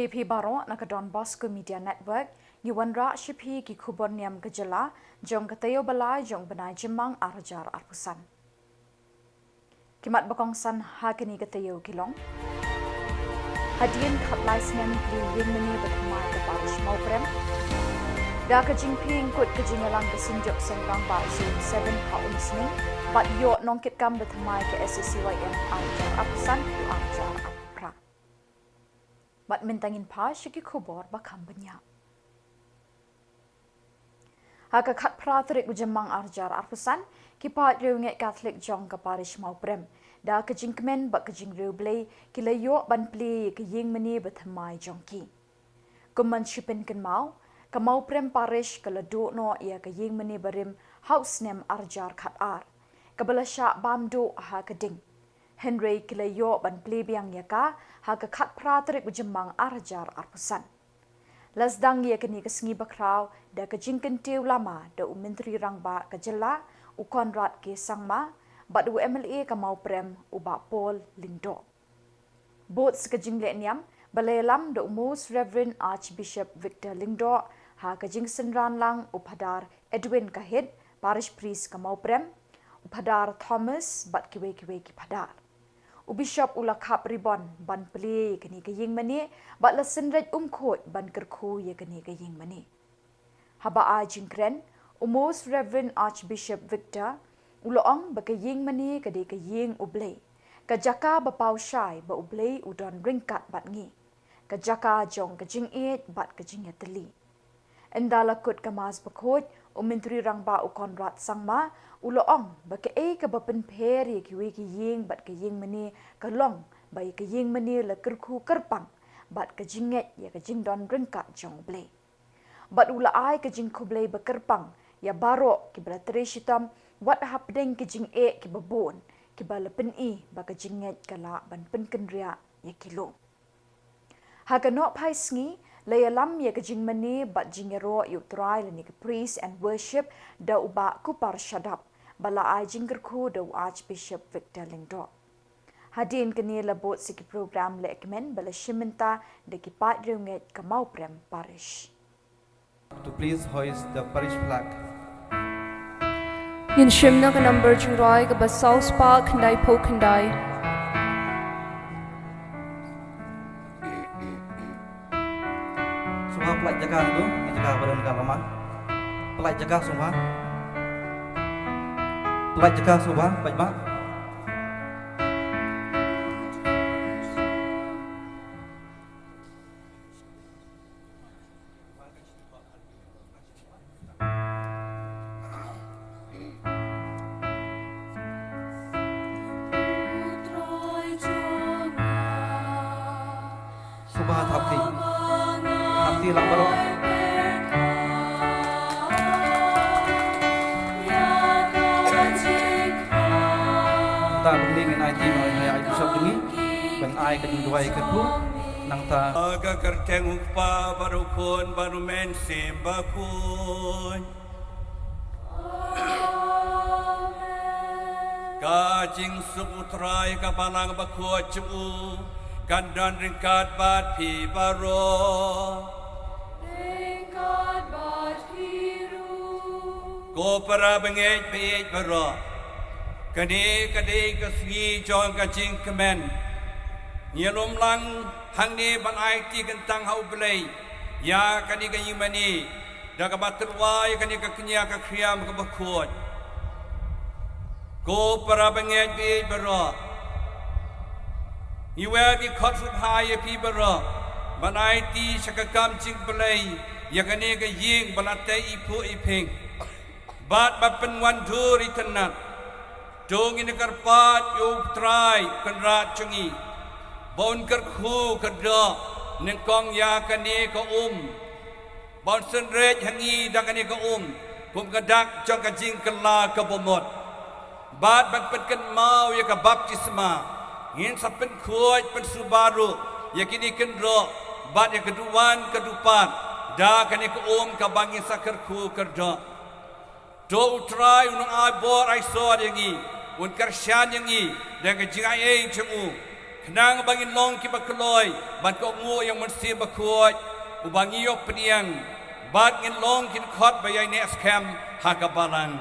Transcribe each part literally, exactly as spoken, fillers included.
Ïa phi baroh na ka Don Bosco Media Network, ngi wanrah sha phi ki khubor niam ka jylla, jong ka taïew ba lai jong u bnai Jymmang ar hajar arphew san. Ki mat ba kongsan ha kane ka taïew ki long: Hadien khatlai snem plie ïing mane ba thymmai ka parish Mawprem. Da ka jingphieng kut ka jingïalang ka Synjuk Seng Rangbah Zone seven ha Umsning, bad ïoh nongkitkam ba thymmai ka S A C Y M ar hajar arphew san, ar hajar arphew phra. Bad mynta ngin phai sha ki khubor ba kham bniah. Ha ka khatphra tarik u Jymmang ar hajar arphew san, ki paid riewngeit Katholik jong ka parish Mawprem, da ka jingkmen bad ka jingriewblei, ki la ïoh ban plie ïa ka ïing mane ba thymmai jong ki. Kum ban shu pynkynmaw, ka Mawprem parish ka la duh noh ïa ka ïing mane barim ha u snem ar hajar khatar, kaba la shah bam duh ha ka ding. Hynrei ki la ïoh ban plie biang ïa ka ha ka khatphra tarik u Jymmang ar hajar arphew san. La sdang ïa kane ka sngi bakhraw da ka jingkyntiew lama da u Myntri Rangbah ka jylla, u Conrad K Sangma, bad u M L A ka Mawprem, u Bah Paul Lyngdoh. Bud sa ka jingleh niam ba la ïalam da u Most Reverend Archbishop Victor Lyngdoh, ha ka jingsynran lang u Phadar Edwin Kahit, Parish Priest ka Mawprem, u Phadar Thomas bad kiwei kiwei ki phadar. U Bishop u la khap ribon ban plie ïa kane ka ïing mane, bad la synreit um khuid ban kyrkhu ïa kane ka ïing mane. Haba ai jingkren, u Most Reverend Archbishop Victor u la ong ba ka ïing mane ka dei ka ïing U Blei, ka jaka ba paw shai ba U Blei u don ryngkat bad ngi, ka jaka jong ka jingïeit bad ka jingïatylli. Ynda la kut ka Mass bakhuid, u Myntri Rangbah u Conrad Sangma u la ong ba kaei kaba pynpher ïa kiwei ki ïing bad ka ïing mane ka long ba ïa ka ïing mane la kyrkhu kyrpang bad ka jingngeit ïa ka jingdon ryngkat jong U Blei. Bad u la ai ka jingkhublei ba kyrpang ïa baroh kiba la trei shitom, wat hapdeng ki jingeh kiba bun kiba la pyni ba ka jingngeit ka lah ban pynkynriah ïa ki lum. Ha ka nohphai sngi, la ïalam ïa ka jingmane bad jingïaroh ïa U Trai lane ka Praise and Worship da u Bah Kupar Shadap, ba la ai jingkyrkhu da u Archbishop Victor Lyngdoh. Hadien kane la bud sa ki program lehkmen ba la shim bynta da ki paid riewngeit ka Mawprem Parish. To please hoist the parish flag. Ngin shim na ka number jingrwai kaba saw spah khyndaiphew khyndai. Sngewbha pynlait jaka tu, jaka ba don ka lama. Pynlait jaka sngewbha. Pynlait jaka sngewbha, paidbah. Sngewbha thap kti. Thap kti lang baroh. Mynta ngin ai kti noh ïa i bishop jong ngi ban ai ka jingduwai kyrkhu. Nangta. Ha ka kyrteng U Kpa bad U Khun bad U Mynsiem Bakhuid. Ka jingsuk U Trai ka Balang Bakhuid jong u kan don ryngkat bad phi baroh. Ryngkat bad phi ruh. Ko para bangeit baieit baroh. Kane ka dei ka sngi jong ka jingkmen. Ngi lum lang hangne ban ai kti kyntang ha U Blei ïa kane ka ïing mane da kaba tyrwa ïa kane ka kñia ka khriam kaba khuid. Ko para bangeit baieit baroh, ngi wer ngi khot sngewbha ïa phi baroh ban ai kti sha ka kam jingblei ïa kane ka ïing ba la tei iphuh iphieng. Bad ba pynwandur itynnad. To ngin ïa kyrpad ïa U Trai Kynrad jong ngi ba un kyrkhu kyrdoh nyngkong ïa kane ka um, ba un synreit ha ngi da kane ka um kum ka dak jong ka jingkylla kaba mut. Bad ban pynkynmaw ïa ka baptisma, ngin sa pynkhuid pynsngewbha ruh ïa kine ki kynroh bad ïa ka duwan ka dupat da kane ka um kaba ngin sa kyrkhu kyrdoh. To U Trai un ai bor ai sor ïa ngi, un kyrshan ïa ngi da ka jingaiei jong u. Khnang ba ngin long kiba kloi ban kohnguh ïa u Mynsiem Bakhuid, uba ngi ïoh pdiang, bad ngin long ki dkhot ba ïaineh skhem ha ka balang.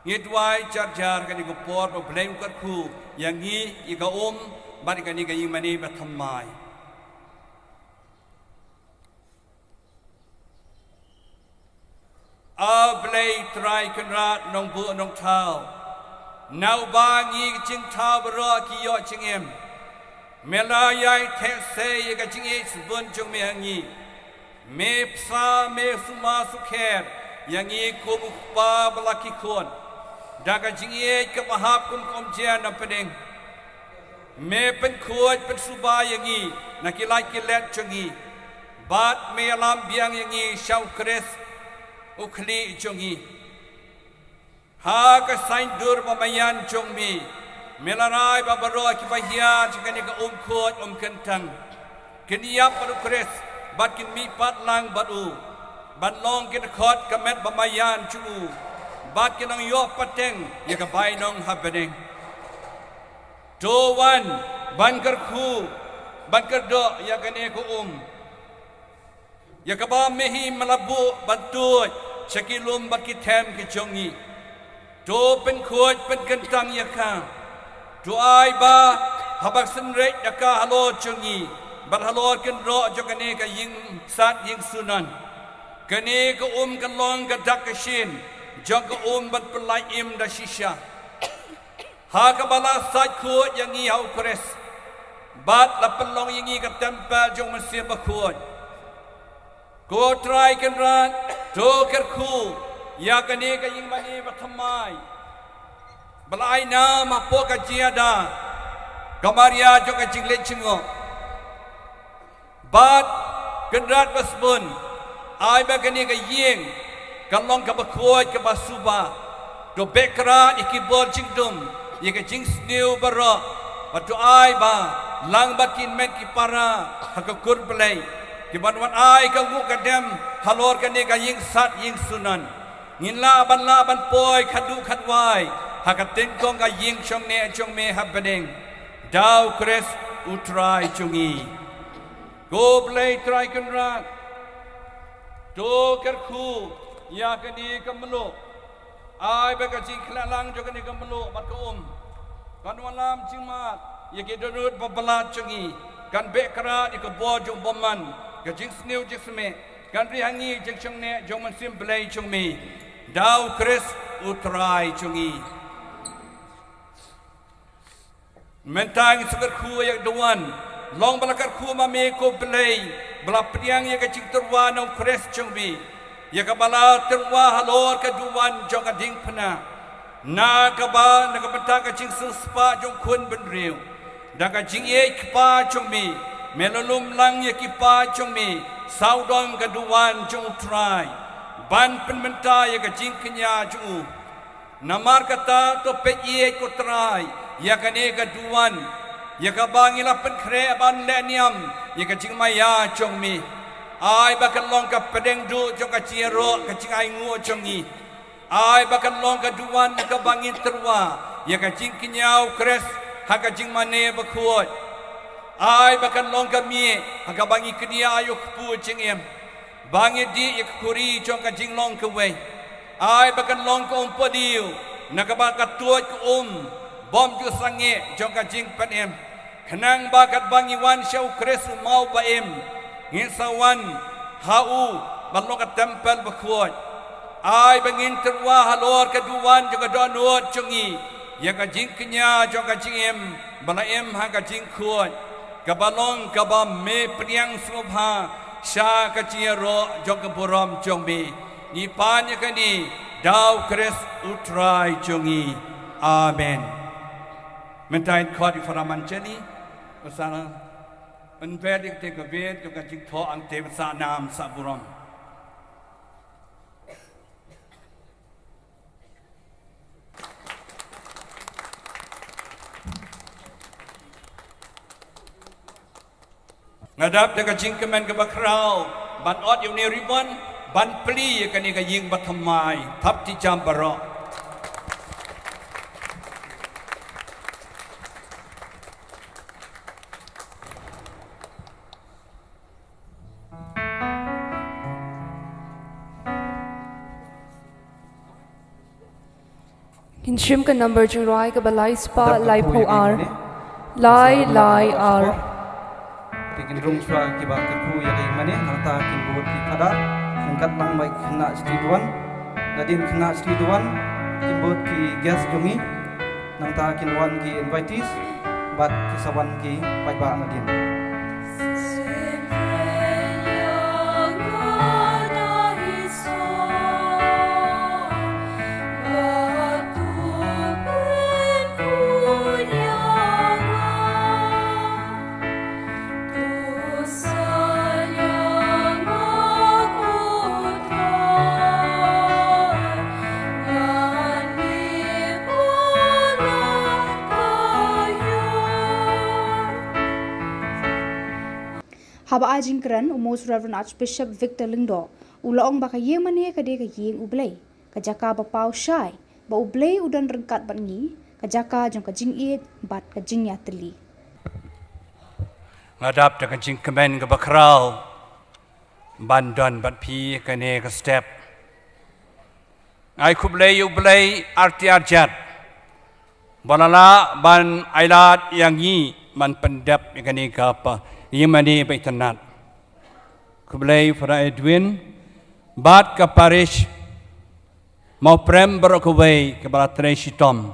Ngi duwai jar jar ha kane ka por ba U Blei un kyrkhu ïa ngi, ïa ka um, bad ïa kane ka ïingmane bathymmai. A Blei Trai Kynrad Nongbuh Nongthaw, na uba ngi ki jingthaw baroh ki ïoh jingim. Me la ïai theh sei ïa ka jingïeit sbun jong me ha ngi. Me bsa, me sumar sukher ïa ngi kum u kpa ba la ki khun da ka jingïeit kaba hap kum ka umjer na pdeng. Me pynkhuid pynsuba ïa ngi na ki lait ki let jong ngi. Bad me ïalam biang ïa ngi sha u Khrist u khlieh jong ngi. Ha ka saiñdur bamaïan jong me, me la rai ba baroh kiba hiar sha kane ka um khuid um kyntang kin ïap bad u Khrist, bad kin mihpat lang bad u, ban long ki dkhot ka met bamaïan jong u, bad kin nang ïoh pateng ïa ka bainong ha bneng. To wan ban kyrkhu, ban kyrdoh ïa kane ka um, ïa kaba me hi me la buh ban tuid sha ki lum bad ki them ki jong ngi. To pynkhuid pynkyntang ïa ka. To ai ba haba synreit da ka halor jong ngi, bad halor kynroh jong kane ka ïingsat ïingsunan, kane ka um kan long ka dak ka shin jong ka um ban pynlait im da shisha, ha kaba la sait khuid ïa ngi ha u Khrist, bad la pynlong ïa ngi ka templ jong u Mynsiem Bakhuid. Ko Trai Kynrad, to kyrkhu ïa kane ka ïingmane bathymmai ba la ai nam hapoh ka jingïada ka Maria jong ka jingleit jngoh. Bad Kynrad basbun, ai ba kane ka ïing kan long kaba khuid kaba suba. To beh krad ïa ki bor jingdum, ïa ka jingsniew baroh, bad to ai ba lang bad ki met ki para ha ka kur Blei, ki ban wan ai ka nguh ka dem halor kane ka ïingsat ïingsunan. Ngin lah ban lah ban poi khadduh khadwai ha ka tyngkong ka ïing shongneh jong me ha bneng, da u Khrist u Trai jong ngi. Ko Blei Trai Kynrad, to kyrkhu ïa kane ka mluh. Ai ba ka jingkhleh lang jong kane ka mluh bad ka um kan wallam jingmad ïa ki dohnud ba palat jong ngi, kan beh krad ïa ka bor jong u bymman, ka jingsniew jingsmeh, kan ri ha ngi jingshongneh jong u Mynsiem Blei jong me, da u Khrist u Trai jong ngi. Mynta ngin sa kyrkhu ïa ka duwan. Long ba la kyrkhu ma me ko Blei, ba la pdiang ïa ka jingtyrwa na u Khrist jong me, ïa kaba la tyrwa halor ka duwan jong ka diengphna, na kaba na ka bynta ka jingsiewspah jong u khun bynriew. Da ka jingïeit kpa jong me, me la lum lang ïa ki kpa jong me sawdong ka duwan jong u Trai, ban pynmynta ïa ka jingkñia jong u. Namar kata to peit ïeit ko Trai ïa kane ka duwan, ïa kaba ngi la pynkhreh ban leh niam ïa ka jingmaïa jong me. Ai ba kan long ka pdeng duh jong ka jingïaroh ka jingainguh jong ngi. Ai ba kan long ka duwan ha kaba ngin tyrwa ïa ka jingkñia u Khrist ha ka jingmane bakhuid. Ai ba kan long ka miej ha kaba ngi kñia ïa u kpu jingim, ba ngi dih ïa ka khuri jong ka jinglong kawei. Ai ba kan long ka um podiew na kaba ka tuid ka um bym ju sangeh jong ka jingpynim. Khnang ba katba ngi wan sha u Khrist u maw ba im, ngin sa wan ha u ban long ka templ bakhuid. Ai ba ngin tyrwa halor ka duwan jong ka dohnud jong ngi ïa ka jingkñia jong ka jingim ba la im ha ka jingkhuid, kaba long kaba me pdiang sngewbha sha ka jingïaroh jong ka burom jong me. Ngi pan ïa kane da u Khrist u Trai jong ngi. Amen. Mynta ngin khot ïa u Phadar Mancheli, ba sa pynbeit ïa kata ka beit jong ka jingthoh angtei ban sah nam sah burom. Nga dap da ka jingkmen kaba khraw ban ot ïa une u ribbon ban plie ïa kane ka ïing bathymmai. Thap ti jam baroh. Ngin shim ka number jingrwai kaba lai spah laiphew ar. Lai lai ar. Te ngin rung shuwa kiba kyrkhu ïa ka ïingmane, nangta kin bud ki phadar, ryngkat lang bad ki khynnah shatei duwan. Nadien khynnah shatei duwan kin bud ki guest jong ngi, nangta kin wan ki invitees bad ki sa wan ki paidbah nadien. Haba ai jingkren, u Most Reverend Archbishop Victor Lyngdoh u la ong ba ka ïingmane ka dei ka ïing U Blei, ka jaka ba paw shai ba U Blei u don ryngkat bad ngi, ka jaka jong ka jingïeit bad ka jingïatylli. Nga dap da ka jingkmen kaba khraw ban don bad phi kane ka step. Ai khublei ïa U Blei arti arjat ba la lah ban ailad ïa ngi ban pyndep ïa kane ka ïingmane ba itynnad. Khublei Father Edwin bad ka parish Mawprem baroh kawei kaba la trei shitom.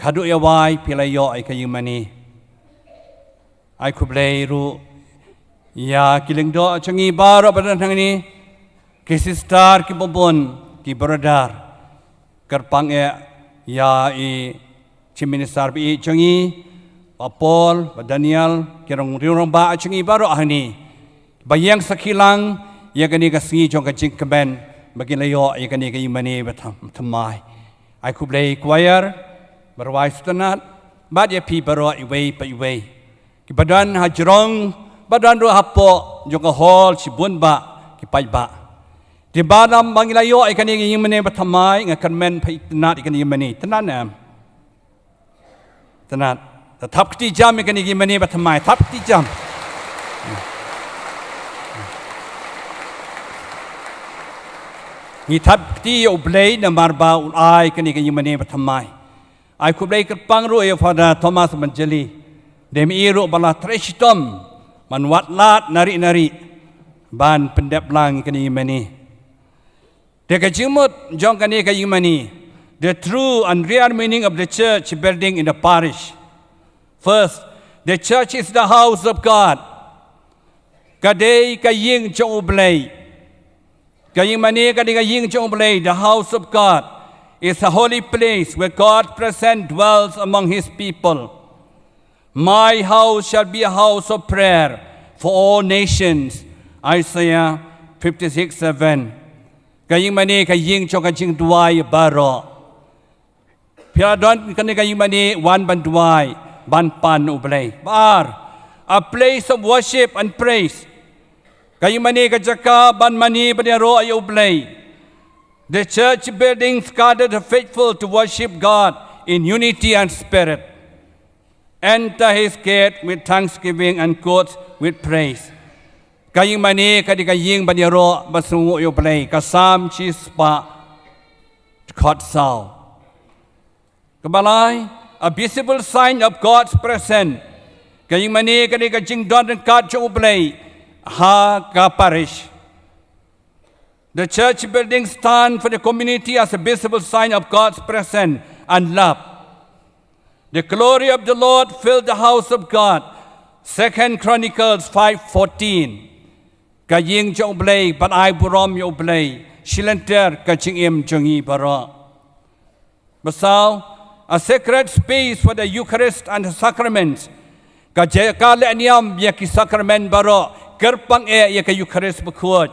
Khatduh ïa wai phi la ïoh ïa ka ïingmane. Ai khublei ruh ïa ki lyngdoh jong ngi baroh ba don hangne, ki sister, ki bun bun, ki brother. Kyrpang eh ïa i Chief Minister ba ïeit jong ngi, Bah Paul, Bah Daniel, ki rong, rong rangbah jong ngi baroh hangne ba ïeng sakhi lang ïa kane ka sngi jong ka jingkmen ba ki la ïoh ïa kane ka ïingmane ba thymmai. Ai khublei choir ba rwai sngewtynnat bad ïa phi baroh iwei pa iwei. Kiba don hajrong, ba don ruh hapoh jong ka hall, shibun bah ki paidbah. Te ba dang ba ngi la ïoh ïa kane ka ïingmane ba thymmai, nga kyrmen phi itynnad ïa kane ka ïingmane. Itynnad ne em? Itynnad. Te thap kti jam ïa kane ka ïingmane ba thymmai. Thap kti jam. Ngi thap kti ïa U Blei namar ba u ai kane ka ïingmane ba thymmai. Ai khublei kyrpang ruh ïa Father Thomas Manjali. Dei ma i ruh ba la trei shitom ban wad lad nari nari ban pyndep lang ïa kane ka ïingmane. Te ka jingmut jong kane ka ïingmane, the true and real meaning of the church building in the parish. First, the church is the house of God. Ka dei ka ïing jong U Blei. Ka ïingmane ka dei ka ïing jong U Blei, the house of God is a holy place where God present dwells among his people. My house shall be a house of prayer for all nations. Isaiah fifty-six seven. Ka ïingmane ka ïing jong ka jingduwai baroh. Phi la don kane ka ïingmane wan ban duwai, ban pan U Blei. Ba ar, a place of worship and praise. Ka ïingmane ka jaka ban mane ban ïaroh ïa U Blei. The church buildings gather the faithful to worship God in unity and spirit. Enter his gate with thanksgiving and courts with praise. Ka ïingmane ka dei ka ïing ban ïaroh ban sngewnguh ïa U Blei, ka Salm shispah khatsaw. Kaba lai, a visible sign of God's presence. Ka ïingmane ka dei ka jingdon ryngkat jong U Blei ha ka parish. The church building stand for the community as a visible sign of God's presence and love. The glory of the Lord filled the house of God. Second Chronicles five fourteen. Ka ïing jong U Blei ban ai burom ïa U Blei, shi lynter ka jingim jong ngi baroh. Ba saw, a sacred space for the Eucharist and the sacraments. Ka jaka leh niam ïa ki sakramen baroh, kyrpang eh ïa ka Eucharist bakhuid.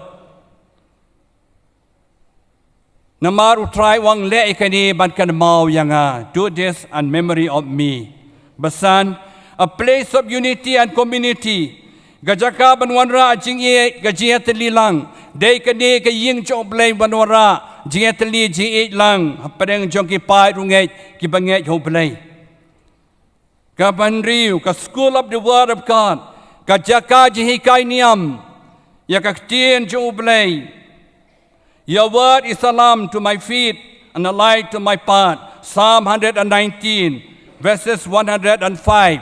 Namar U Trai u ong leh ïa kane ban kynmaw ïa nga, do this in memory of me. Ba san, a place of unity and community. Ka jaka ban wanrah jingïeit, ka jingïatylli lang. Dei kane ka ïing jong U Blei ban wanrah jingïatylli, jingïeit lang hapdeng jong ki paid riewngeit kiba ngeit ha U Blei. Kaba hynriew, ka school of the word of God, ka jaka jinghikai niam ïa ka ktien jong U Blei. Your word is a lamp to my feet and a light to my path. Psalm one hundred and nineteen, verses one hundred and five.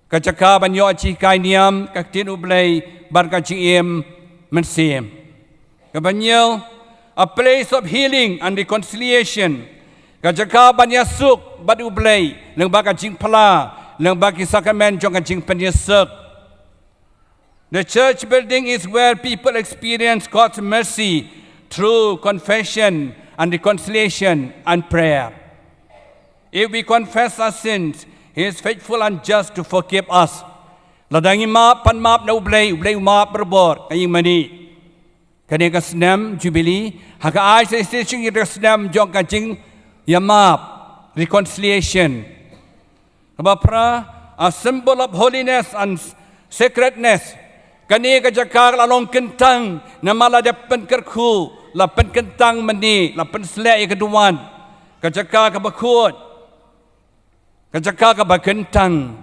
Ka jaka ban ïoh jinghikai niam, ka ktien U Blei, bad ka jingim mynsiem. Kaba hynñiew, a place of healing and reconciliation. Ka jaka ban ïasuk bad U Blei lyngba ka jingphla, lyngba ki sakramen jong ka jingpynïasuk. The church building is where people experience God's mercy through confession and reconciliation and prayer. If we confess our sins, He is faithful and just to forgive us. Lada ngi map, pan map na U Blei, U Blei u map barabor, ka ïing mane. Kane ka snem Jubilee, ha ka ai sa ïa ka snem jong ka jingïamap, reconciliation. Kaba phra, a symbol of holiness and sacredness. Kane ka jaka ka la long kyntang, namar la dep pynkyrkhu, la pynkyntang mynne, la pynsleh ïa ka duwan. Ka jaka kaba khuid. Ka jaka kaba kyntang.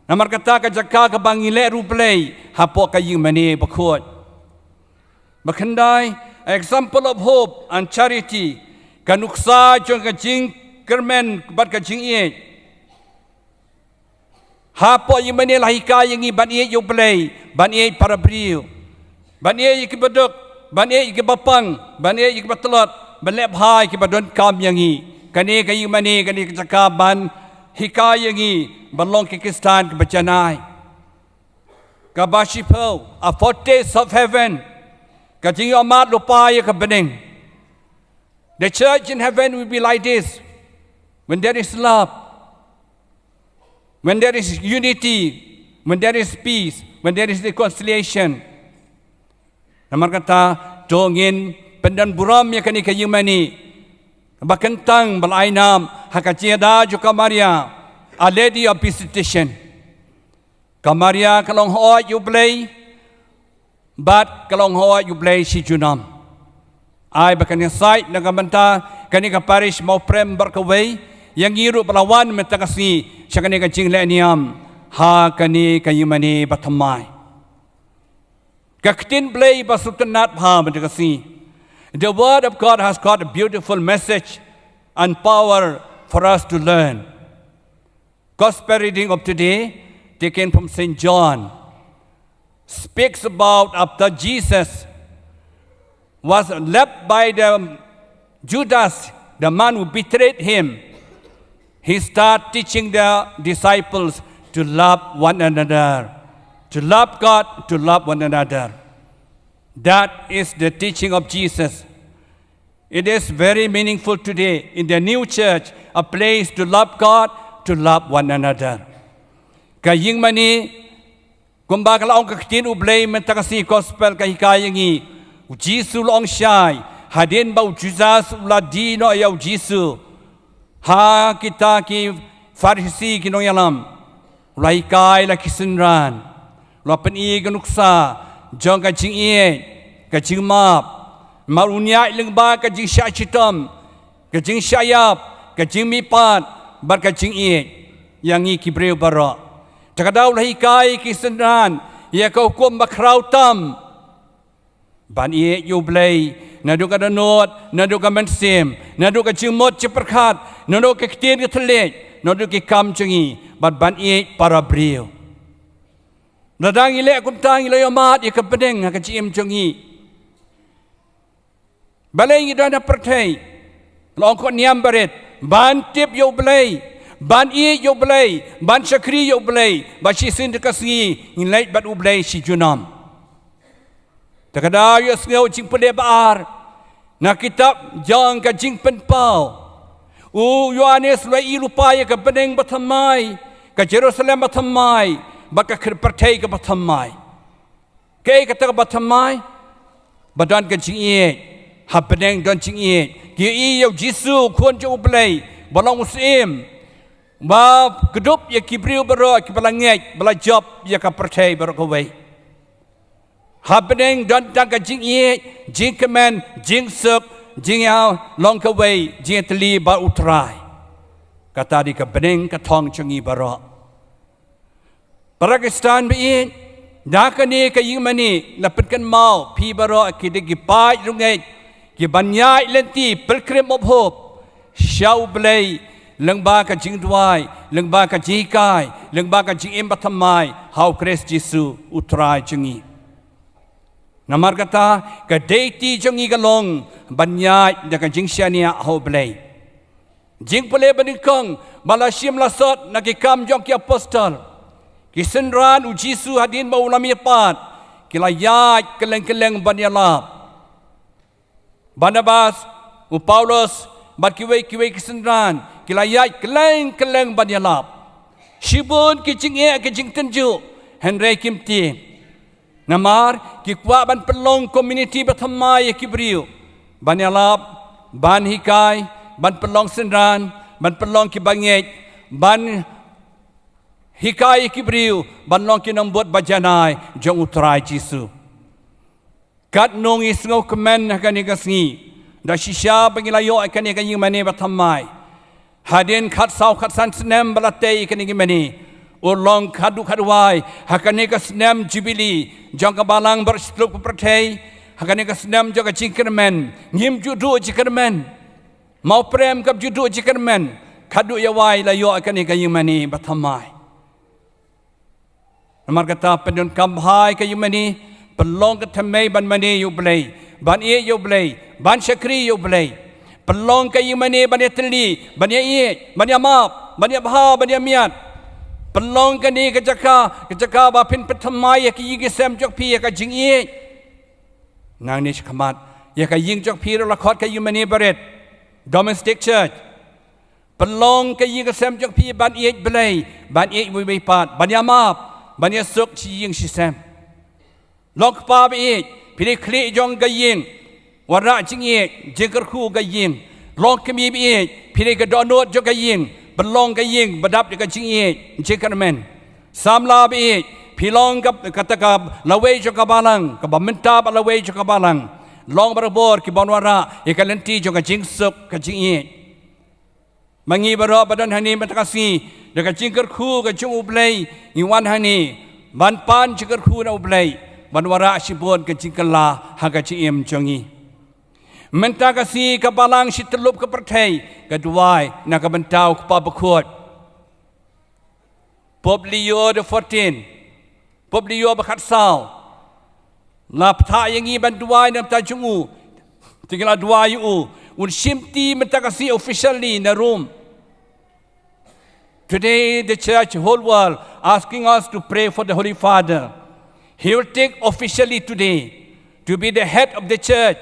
Namar kata ka jaka kaba ngi leh ruh U Blei, hapoh ka ïing mane bakhuid. Ba khyndai, a example of hope and charity. Ka nuksa jong ka jingkyrmen bad ka jingïeit. Hapoh ïing mane la hikai ïa ngi ban ïeit ïa U Blei, ban ïeit para briew. Ban ïeit ïa kiba duk, ban ïeit ïa kiba pang, ban ïeit ïa kiba tlot, ban leh bha ïa kiba donkam ïa ngi. Kane ka ïing mane, kane ka jaka ban hikai ïa ngi ban long ki Khristan kiba janai. Kaba shiphew, a foretaste of heaven. Ka jingïohmad lypa ïa ka bneng. The church in heaven will be like this. When there is love, when there is unity, when there is peace, when there is reconciliation. Namar kata, to ngin pyndon burom ïa kane ka ïing mane. Ba kyntang ba la ai nam ha ka jingïada jong ka Maria, a lady of visitation. Ka Maria ka long hooid ïa U Blei, bad ka long hooid ïa U Blei shi junom. Ai ba kan ïasaid na ka bynta kane ka parish Mawprem bad kawei, ïa ngi ruh ba la wan mynta ka sngi sha kane ka jingleh niam ha kane ka ïing mane bathymmai. Ka ktien Blei ba sngewtynnat bha mynta ka sngi. The word of God has got a beautiful message and power for us to learn. Gospel reading of today, taken from Saint John, speaks about after Jesus was left by the Judas, the man who betrayed him. He started teaching the disciples to love one another, to love God, to love one another. That is the teaching of Jesus. It is very meaningful today in the new church, a place to love God, to love one another. Ka ïing mane, kumba ka la ong ka ktien U Blei mynta ka sngi, gospel ka hikai ïa ngi. U Jisu u la ong shai, hadien ba u Judas u la die noh ïa u Jisu ha kita ki Pharisi ki nongïalam. U la hikai la ki synran. U la pyni ka nuksa jong ka jingïeit, ka jingmap. Namar un ïaid lyngba ka jingshah shitom, ka jingshah ïap, ka jingmihpat, bad ka jingïeit ïa ngi ki briew baroh. Te kata u la hikai ki synran ïa ka hukum ba khraw tam. Ban ïeit ïa U Blei naduh ka dohnud, naduh ka mynsiem, naduh ka jingmut jingpyrkhat, naduh ka ktien ka thylliej, naduh ki kam jong ngi, bad ban ïeit para briew. Lada ngi leh kumta, ngi la ïohmad ïa ka bneng ha ka jingim jong ngi. Balei ngi don ha pyrthei? La ong ka niam barit, ban tip ïa U Blei, ban ïeit ïa U Blei, ban shakri ïa U Blei, ba shisien ka sngi ngin leit bad U Blei shi junom. Te ka dei ïa sngew jingpule ba ar na kitab jong ka Jingpynpaw. U Ïoannis u la ïohi lypa ïa ka bneng bathymmai, ka Jerusalem bathymmai, bad ka khyr pyrthei ka bathymmai. Kaei kata ka bathymmai? Ba don ka jingïeit, ha bneng don jingïeit. Ki ïohi ïa U Jisu, Khun jong U Blei, ba long u Syiem, ba kdup ïa ki briew baroh kiba la ngeit, ba la jop ïa ka pyrthei baroh kawei. Ha bneng don tang ka jingïeit, jingkmen, jingsuk, jingïalong kawei, jingïatylli bad U Trai. Kata dei ka bneng ka thong jong ngi baroh. Para Khristan ba ïeit, da kane ka ïing mane la pynkynmaw phi baroh ki dei ki paid rangeit, ki ban ïaid lynti, pilgrim of hope. sha U Blei lyngba ka jingduwai, lyngba ka jinghikai, lyngba ka jingim bathymmai ha U Khrist Jisu U Trai jong ngi. Namar kata, ka duty jong ngi ka long ban ïaid da ka jingshaniah ha U Blei. Jingpule banyngkong ba la shim la sot na Ki Kam jong ki Apostol. Ki synran U Jisu hadien ba u la mihpat, ki la ïaid kylleng kylleng ban ïalap. Barnabas, u Paulus, bad kiwei kiwei ki synran, ki la ïaid kylleng kylleng ban ïalap. Shibun ki jingeh ki jingtynjuh, hynrei kim tieng. Namar ki kwah ban pynlong community bathymmai ïa ki briew, ban ïalap, ban hikai, ban pynlong synran, ban pynlong ki bangeit, ban hikai ïa ki briew ban long ki nongbud bajanai jong U Trai Jisu. Katno ngi sngewkmen ha kane ka sngi, da shisha ba ngi la ïoh ïa kane ka ïingmane bathymmai. Hadien khatsaw khatsan snem ba la tei ïa kane ka ïingmane, u long khadduh khadwai ha kane ka snem jubili jong ka Balang baroh shi tylli ki pyrthei. Ha kane ka snem jong ka jingkyrmen, ngim ju duh jingkyrmen. Mawprem kam ju duh jingkyrmen. Khadduh ïa wai la ïoh ïa kane ka ïingmane bathymmai. Namar kata, pyndonkam bha ïa ka ïingmane, pynlong ka thymmei ban mane ïa U Blei, ban ïeit ïa U Blei, ban shakri ïa U Blei. Pynlong ka ïingmane ban ïatylli, ban ïaieit, ban ïamap, ban ïabha, ban ïamiat. Pynlong kane ka jaka, ka jaka ba phin pynthymmai ïa ki ïing ki sem jong phi ïa ka jingïeit. Nangne shakhmat, ïa ka ïing jong phi ruh la khot ka ïingmane barit, domestic church. Pynlong ka ïing ka sem jong phi ban ïeit Blei, ban ïeit uwei uwei pat, ban ïamap, ban ïasuk shi ïing shi sem. Long kpa ba ïeit, phi dei khlieh jong ka ïing, wanrah jingïeit, jingkyrkhu ka ïing. Long kmie ba ïeit, phi dei ka dohnud jong ka ïing, pynlong ka ïing ba dap da ka jingïeit, jingkyrmen. Samla ba ïeit, phi long ka, kata ka lawei jong ka Balang, kaba mynta bad lawei jong ka Balang. Long barabor kiban wanrah ïa ka lynti jong ka jingsuk ka jingïeit. Ma ngi baroh ba don hangne mynta ka sngi, da ka jingkyrkhu ka jong U Blei ngi wan hangne, ban pan jingkyrkhu na U Blei, ban wanrah shibun ka jingkylla ha ka jingim jong ngi. Mynta ka sngi ka Balang shi tyllup ka pyrthei ka duwai na ka bynta u Kpa Bakhuid. Pope Leo the fourteen, Pope Leo ba khatsaw, la pynthah ïa ngi ban duwai na ka bynta jong u. Te ngi la duwai ïa u, un shimti mynta ka sngi officially na Rome. Today the church whole world asking us to pray for the Holy Father. He will take officially today to be the head of the church,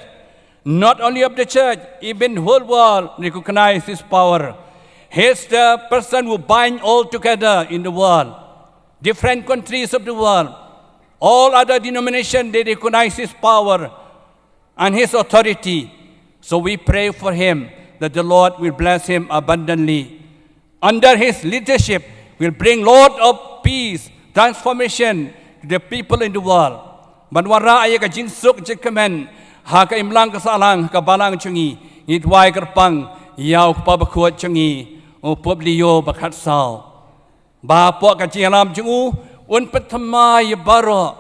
not only of the church, even whole world recognize his power. He is the person who bind all together in the world, different countries of the world, all other denomination, they recognize his power and his authority. So we pray for him that the Lord will bless him abundantly. Under his leadership will bring lot of peace, transformation to the people in the world. Ban wanrah ïa ka jingsuk jingkmen ha ka imlang ka sahlang ka Balang jong ngi, ngi duwai kyrpang ïa u Kpa Bakhuid jong ngi, u Pope Leo ba khatsaw, ba hapoh ka jingïalam jong u un pynthymmai ïa baroh,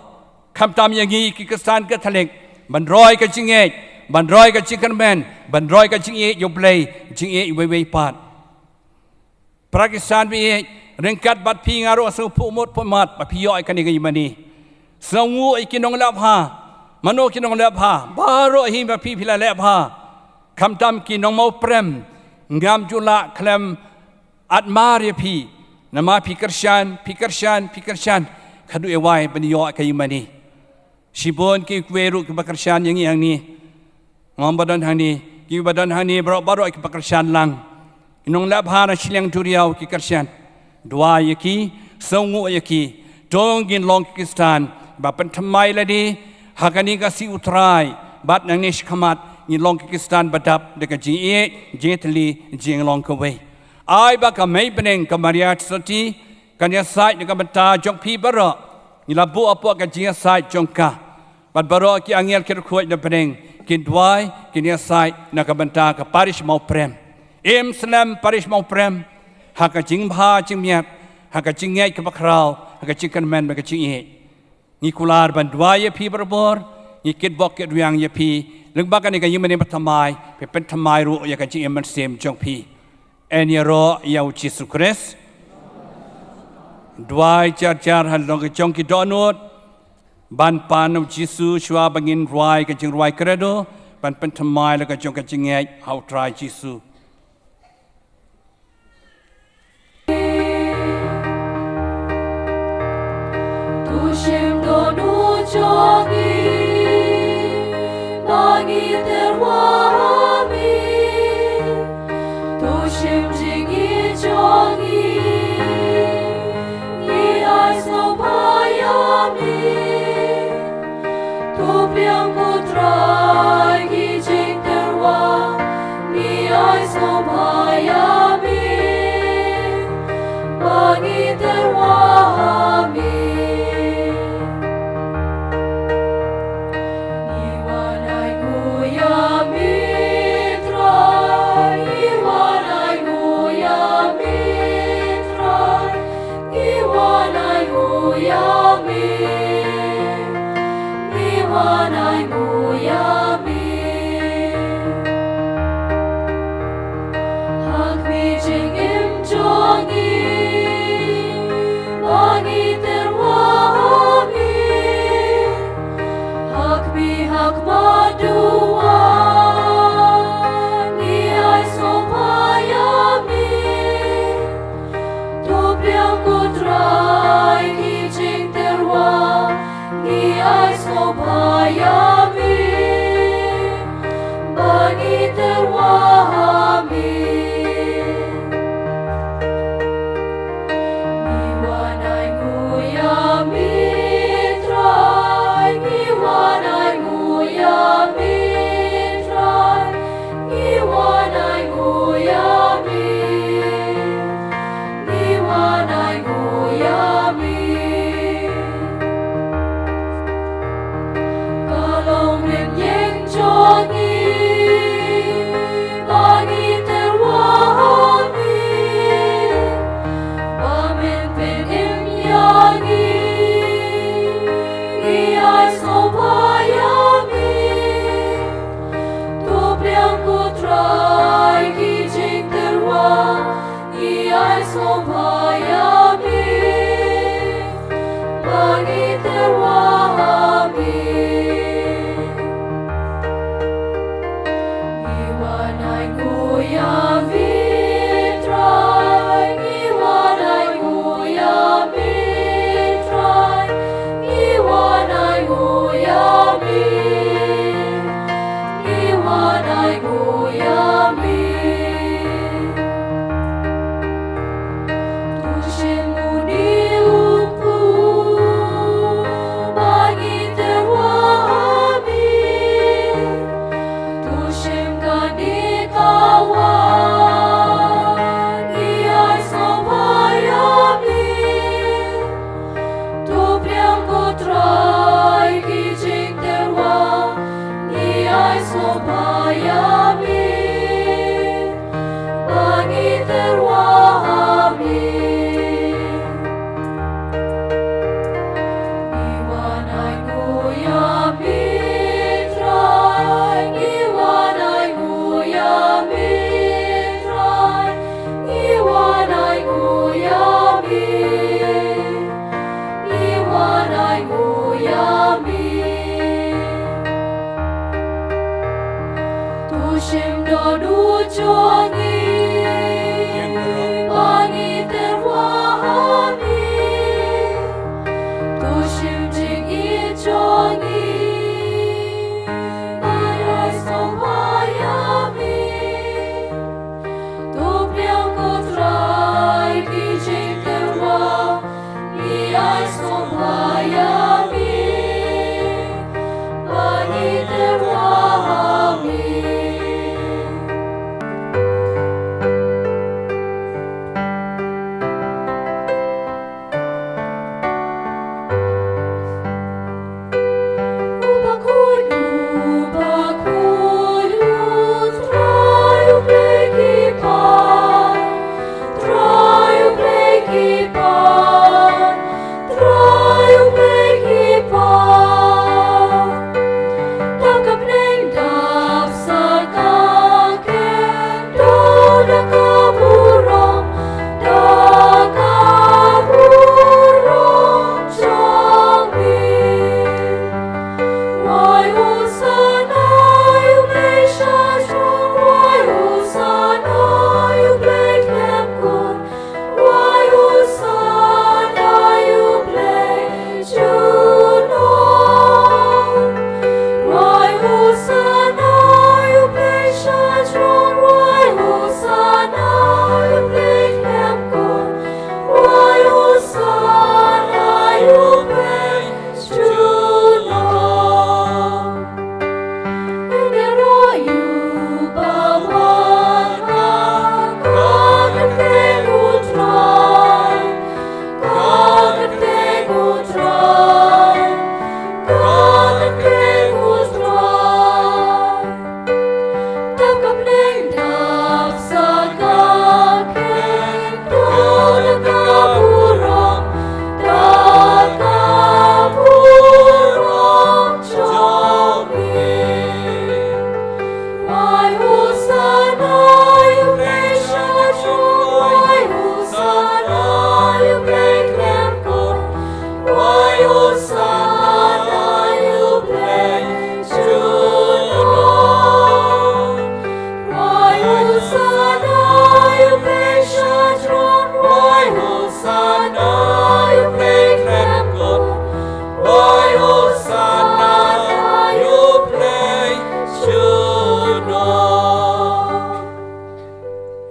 khamtam ïa ngi ki Khristan Katholik, ban roi ka jingngeit, ban roi ka jingkyrmen, ban roi ka jingïeit ïa U Blei, jingïeit uwei uwei pat. Para Khristan ba ïeit, ryngkat bad phi nga ruh nga sngewphuh mut phuh mat ba phi ïoh ïa kane ka ïingmane. Sngewnguh ïa ki nongleh bha. Mano ki nongleh bha? Baroh hi ba phi phi la leh bha. Khamtam ki nongmawprem, ngam ju lah khlem admire ïa phi. Namar phi kyrshan, phi kyrshan, phi kyrshan, khadduh ïa wai ban ïoh ïa ka ïingmane. Shibun kiwei ruh kiba kyrshan ïa ngi hangne. Nga ong ba don hangne, kiba don hangne baroh baroh kiba kyrshan lang. Ki nongleh bha na shiliang duriaw ki kyrshan. Duwai ïa ki, sngewnguh ïa ki. To ngin long ki Khristan ba pynthymmai lade ha kane ka sngi U Trai, bad nangne shakhmat ngin long ki Khristan ba dap da ka jingïeit, jingïatylli, jinglong kawei. Ai ba ka Mei Bneng ka Maria Theisotti kan ïasaid na ka bynta jong phi baroh. Ngi la buh hapoh ka jingïasaid jong ka. Bad baroh ki angel ki riewkhuid na bneng kin duwai, kin ïasaid na ka bynta ka Parish Mawprem. Im slem Parish Mawprem ha ka jingbha jingmiat, ha ka jingngeit kaba khraw, ha ka jingkyrmen bad ka jingïeit. Ngi kular ban duwai ïa phi barabor, Ngi kitbok kitrwiang ïa phi lyngba kane ka ïingmane bathymmai, phi pynthymmai ruh ïa ka jingim mynsiem jong phi. Yn ïaroh ïa u Jisu Khrist. Duwai jar jar halor ka jong ki dohnud. Ban pan u Jisu shuwa ba ngin rwai ka jingrwai Credo, ban pynthymmai la ka jong ka jingngeit ha u Trai Jisu. To shim dohnud jong ngi, ba ngi tyrwa ha me. To shim jingïeit jong ngi, ngi ai sngewbha ïa me. To pdiang ko Trai ki jingtyrwa, ngi ai sngewbha ïa me. Ba ngi tyrwa ha me. Ngi wan ai nguh ïa me Trai, ngi wan ai nguh ïa me Trai, ngi wan ai nguh ïa me, ngi wan ai nguh ïa me. Ha khmih jingim jong ngi, ba ngi tyrwa ha me. Ha khmih ha khmat duwai, ngi ai sngewbha ïa me. To pdiang ko Trai ki jingtyrwa, ngi ai sngewbha ïa me. Ba ngi tyrwa ha me. Ngi wan ai nguh ïa me Trai, ngi wan ai nguh ïa me Trai, ngi wan ai nguh ïa me, ngi wan ai nguh ïa me. Ka long mynjynjar jong ngi, ba ngi tyrwa ha me, ba men pynim ïa ngi, ngi ai sngewbha ïa me. To pdiang ko Trai ki jingtyrwa, ngi ai sngewbha ïa me, ba ngi tyrwa ha me. Ngi wan ai nguh ïa me Trai, ngi wan ai nguh ïa me Trai, ngi wan ai nguh ïa me. Ngi wan ai nguh ïa me. To shim une u kpu, ba ngi tyrwa ha me. To shim kane ka wah, ngi ai sngewbha ïa me. To pdiang ko Trai ki jingtyrwa, ngi ai sngewbha ïa me, ba ngi tyrwa ha me. Ngi wan ai nguh ïa me Trai, ngi wan ai nguh ïa me Trai, ngi wan ai nguh ïa me. Ngi wan ai nguh ïa me. To shim dohnud jong ngi, ba ngi tyrwa ha me. To shim jingïeit jong ngi, ngi ai sngewbha ïa me. To pdiang ko Trai ki jingtyrwa, ngi ai sngewbha ïa me, ba ngi tyrwa ha me.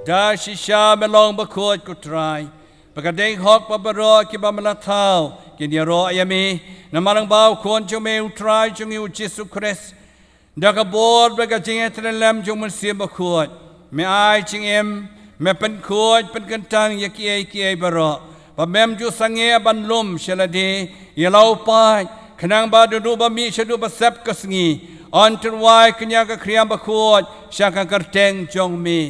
Da shisha me long bakhuid, ko Trai, ba ka dei hok ba baroh kiba me la thaw kin ïaroh ïa me. Namar lyngba u Khun jong me, u Trai jong ngi u Jisu Khrist, da ka bor bad ka jingïatreilang jong u Mynsiem Bakhuid, me ai jingim, me pynkhuid pynkyntang ïa kiei kiei baroh, ba mem ju sangeh ban lum sha lade ïa la u paid, khnang ba naduh ba mih shaduh ba sep ka sngi, yn tyrwa ïa ka khriam bakhuid sha ka kyrteng jong me.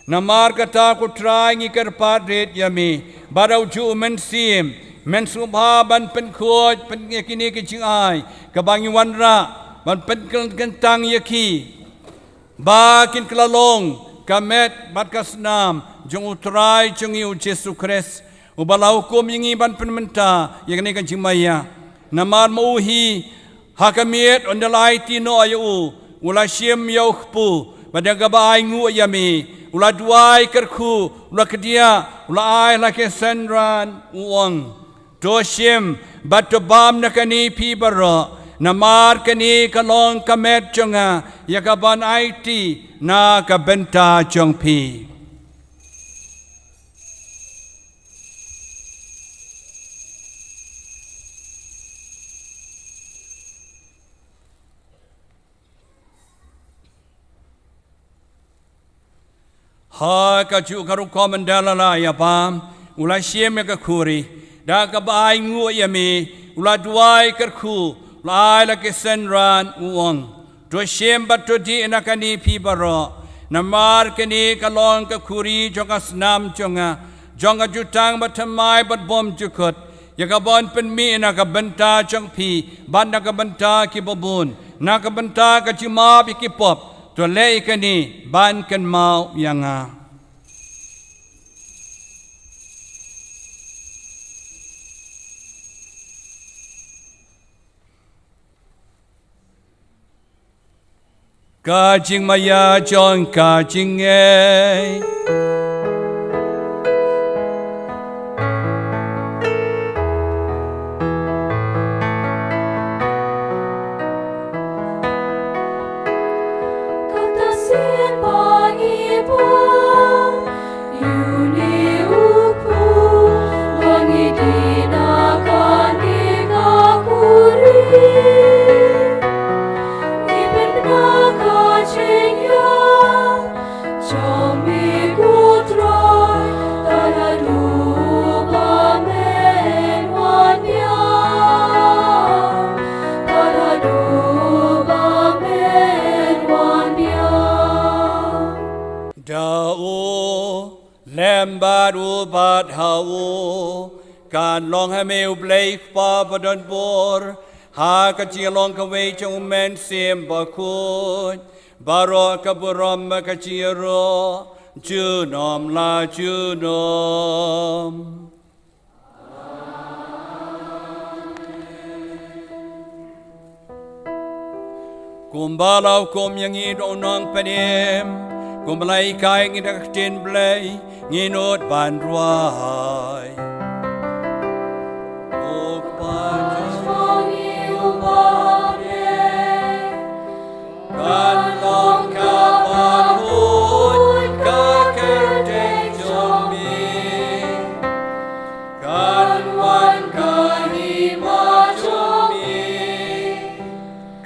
Namar kata, ko Trai, ngi kyrpad rit ïa me, ba da u juh u Mynsiem, men sngewbha ban pynkhuid pyn ïa kine ki jingai kiba ngi wanrah, ban pynkyntang ïa ki, ba kin kylla long ka met bad ka snam jong u Trai jong ngi u Jisu Khrist, uba la hukum ïa ngi ban pynmynta ïa kane ka jingmaïa. Namar ma u hi, ha ka miet ynda la aiti noh ïa u, u la shim ïa u kpu, bad da kaba ainguh ïa me, u la duwai kyrkhu, u la kdiah, u la ai la ki synran, u ong: To shim bad to bam na kane phi baroh, namar kane ka long ka met jong nga, ïa kaban aiti na ka bynta jong phi. Ha kajuh ka rukom ynda la la ïa bam, u la shim ïa ka khuri, da kaba ainguh ïa me, u la duwai kyrkhu, u la ai la ki synran, u ong: To shim bad to dih na kane phi baroh, namar kane ka long ka khuri jong ka snam jong nga, jong ka jutang bathymmai bad bymjukut, ïa kaban pynmih na ka bynta jong phi bad na ka bynta kiba bun, na ka bynta ka jingmap ïa ki pop. To leh ïa kane ban kynmaw ïa nga. Ka jingmaïa jong ka jingngeit. Kata sien ba ngi bam ïa une u kpu, ba ngi dih na kane ka khuri, ngi pynbna ka jingïap jong me, ko Trai, tad haduh ba men wan biang, tad haduh ba men wan biang. Da u lem bad u bad ha u, kan long ha me, U Blei Kpa badonbor, ha ka jinglong kawei jong U Mynsiem Bakhuid, baroh ka burom bad ka jingïaroh junom la junom. Kumba la hukum ïa ngi da u nongpynim, kumba la hikai ïa ngi da ka ktien Blei, ngin nud ban duwai. Ko Kpa jong ngi uba ha bneng, kan long kaba khuid ka kyrteng jong me. Kan wan ka hima jong me.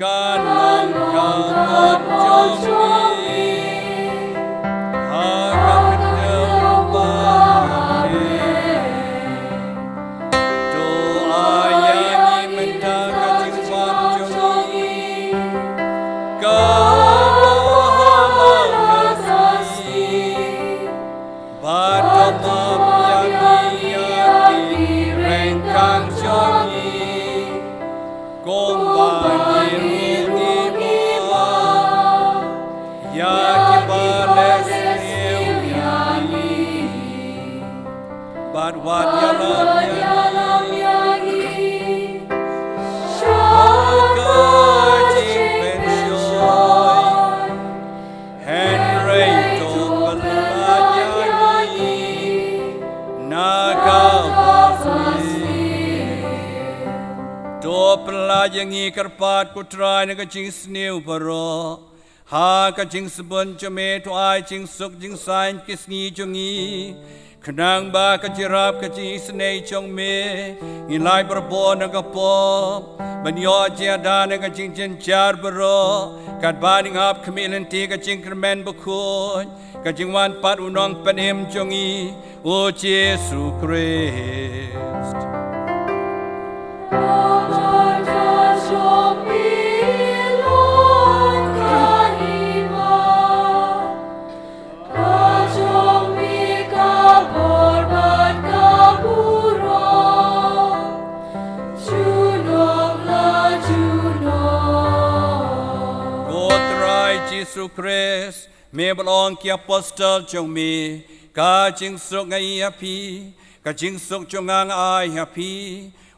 Kan long ka mon jong me ha ka khyndew ba ha bneng. To ai ïa ngi mynta ka jingpang jong ngi. Kaba ha man ka sngi. Bad to map ïa ngi ïa ki ryngkang jong ngi, kumba ngi ruh ngi map ïa kiba leh sniew ïa ngi. Bad wat ïalam ïa ngi sha ka jingpynshoi, hynrei to pyllait ïa ngi na kaba sniew. To pyllait ïa ngi kyrpad, ko Trai, na ka jingsniew baroh, Ha ka jingsbun jong me to ai jingsuk jingsaiñ ki sngi jong ngi. Khnang ba ka jingïarap ka jingisynei jong me, ngin lai barabor na ka pop ban ïoh jingïada na ka jingjynjar baroh, katba ngin ap khmih lynti ka jingkyrmen bakhuid, ka jingwan pat u Nongpynim jong ngi, u Jisu Khrist. Ko Trai Jisu Khrist, me ba la ong ki apostol jong me, ka jingsuk nga ai ha phi, ka jingsuk jong nga nga ai ha phi.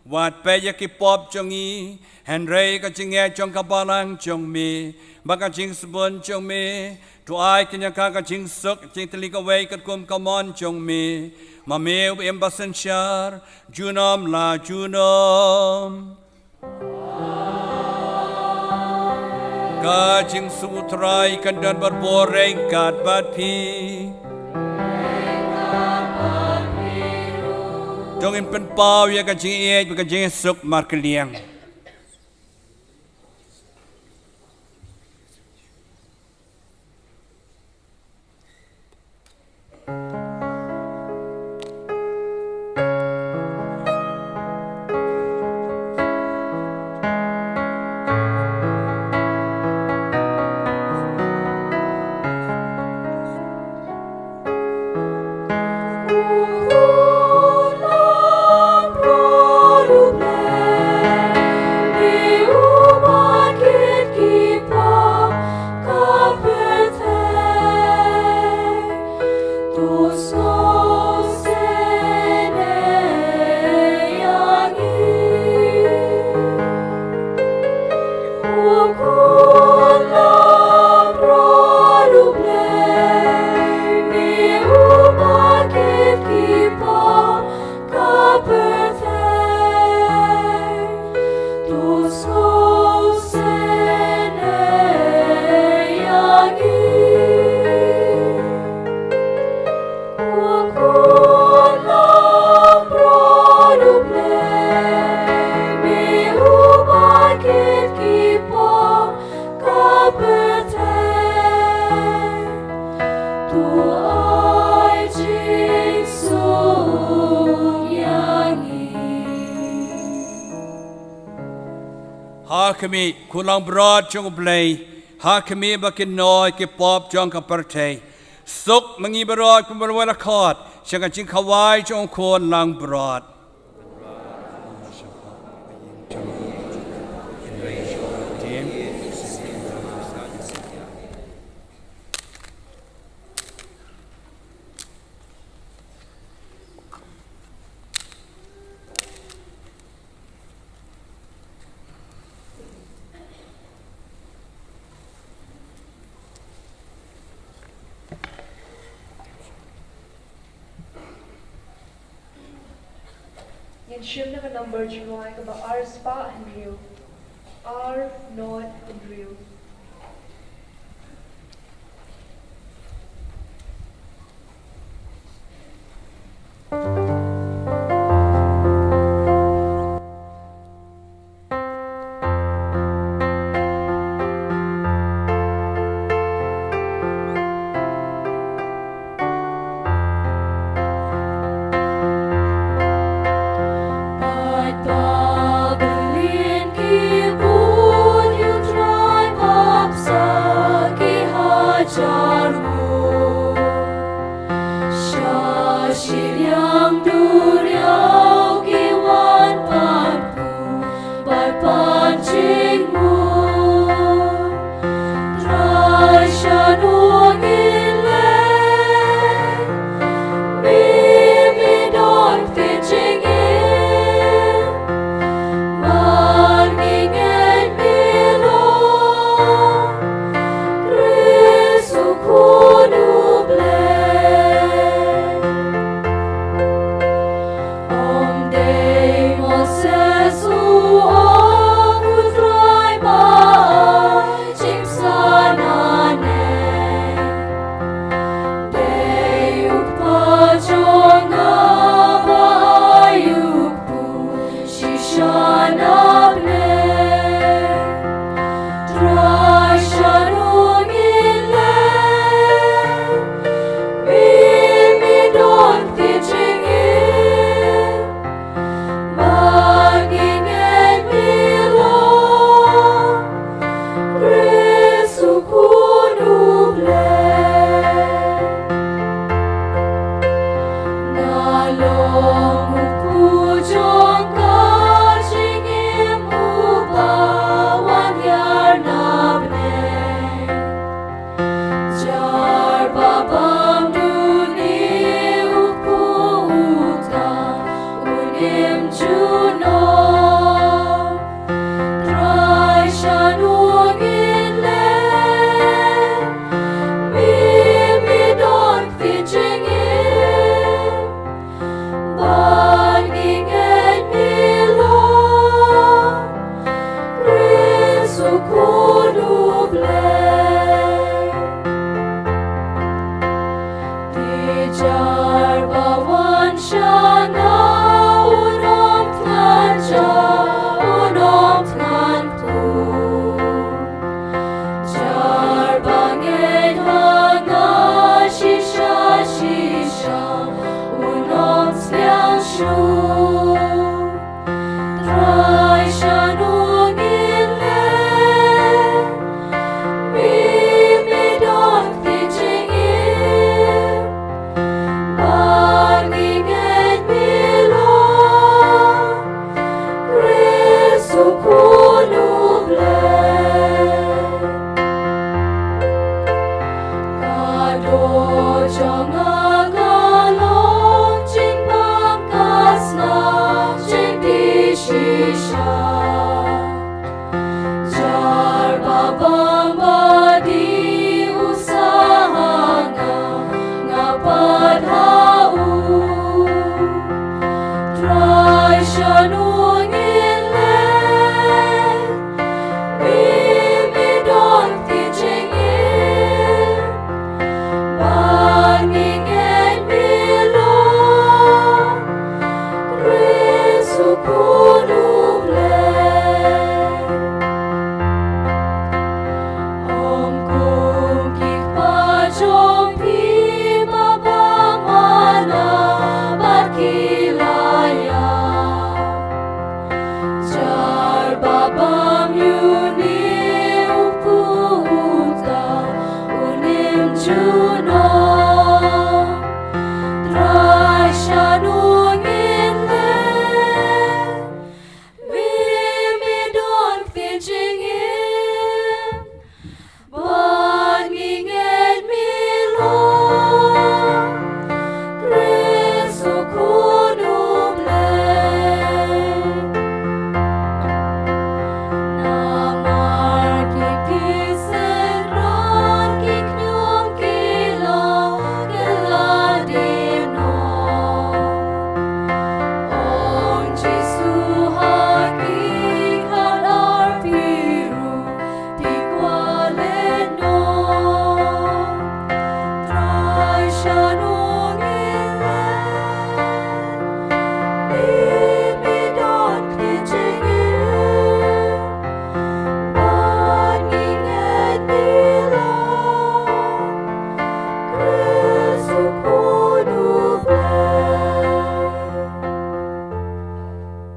Wat peit ïa ki pop jong ngi, hynrei ka jingngeit jong ka balang jong me, bad ka jingsbun jong me, to ai kin ïa ka ka jingsuk jingtylli kawei katkum ka mon jong me. Ma me u Im basynshar junom la junom. Ka jingsuk u Trai kan don barabor ryngkat bad phi. To ngin pynpaw ïa ka jingïeit bad ka jingsuk markylliang. Ha khmih, khun langbrot jong U Blei, ha khmih ba kin noh ki pop jong ka pyrthei. Suk ma ngi baroh kumba la khot sha ka jingkhawai jong u khun langbrot. Ngin shim na ka number jingrwai kaba ar spah hynriew. Ar nod hynriew.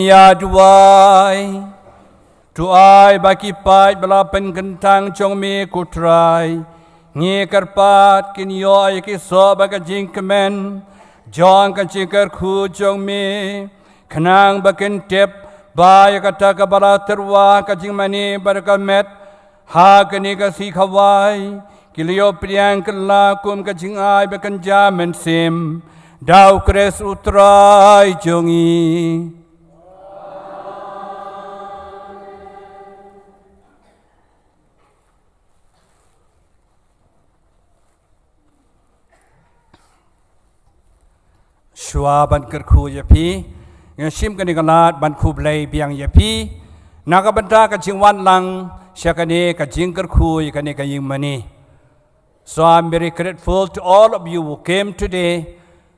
Ïa duwai. To ai ba ki paid ba la pynkyntang jong me ko Trai, ngi kyrpad kin ïoh ïa ki soh bad ka jingkmen jong ka jingkyrkhu jong me, khnang ba kin tip ba ïa kata kaba la tyrwa ka jingmane bad ka met ha kane ka sngi khawai, ki la ïoh pdiang kylla kum ka jingai ba kynja mynsiem da U Khrist U Trai jong ngi. Shuwa ban kyrkhu ïa phi, nga shim kane ka lad ban khublei biang ïa phi na ka bynta ka jingwan lang sha kane ka jingkyrkhu ïa kane ka ïingmane. So I'm very grateful to all of you who came today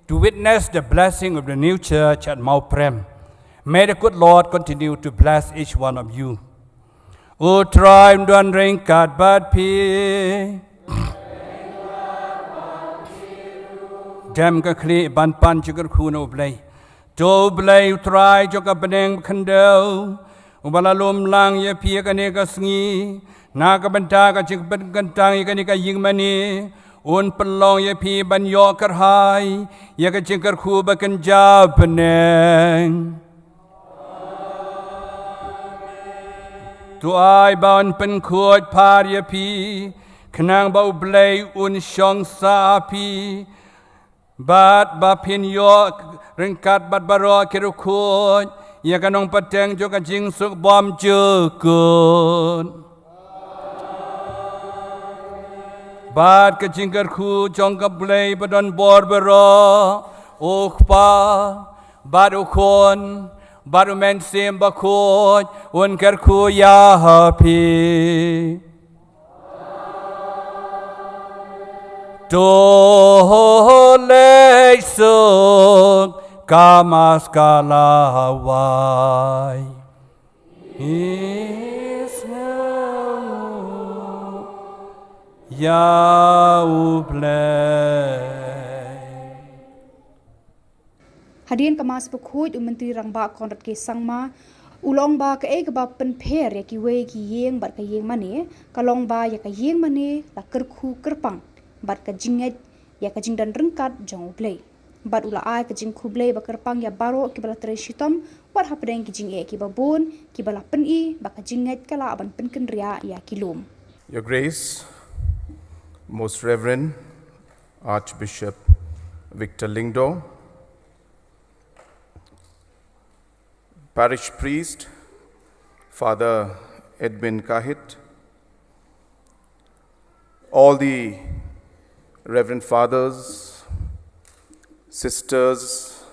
to witness the blessing of the new church at Mawprem. May the good Lord continue to bless each one of you. U Trai un don ryngkat bad phi. Dem ka khlieh ban pan jingkyrkhu na U Blei. To U Blei U Trai jong ka bneng ba khyndew, uba la lum lang ïa phi ïa kane ka sngi na ka bynta ka jingpynkyntang ïa kane ka ïingmane, un pynlong ïa phi ban ïoh kyrhai ïa ka jingkyrkhu ba kynja bneng. To ai ba un pynkhuid phar ïa phi, khnang ba U Blei un shong sah ha phi, bad ba phin ïoh ryngkat bad baroh ki riewkhuid ïa ka nongpateng jong ka jingsuk bymjukut. Bad ka jingkyrkhu jong ka Blei ba don bor baroh, U Kpa, bad U Khun, bad U Mynsiem Bakhuid, un kyrkhu ïa phi. To leit suk ka Mass ka la wai. Is ïa U Blei. Hadien ka Mass bakhuid, u Myntri Rangbah Conrad K Sangma u la ong ba kaei kaba pynpher ïa kiwei ki ïing bad ka ïingmane ka long ba ïa ka ïingmane la kyrkhu kyrpang bad ka jingngeit ïa ka jingdon ryngkat jong U Blei. Bad u la ai ka jingkhublei ba kyrpang ïa baroh kiba la trei shitom wat hapdeng ki jingeh kiba bun, kiba la pyni ba ka jingngeit ka lah ban pynkynriah ïa ki lum. Your Grace, Most Reverend Archbishop Victor Lyngdoh, Parish Priest Father Edwin Kahit, all the Reverend Fathers, Sisters,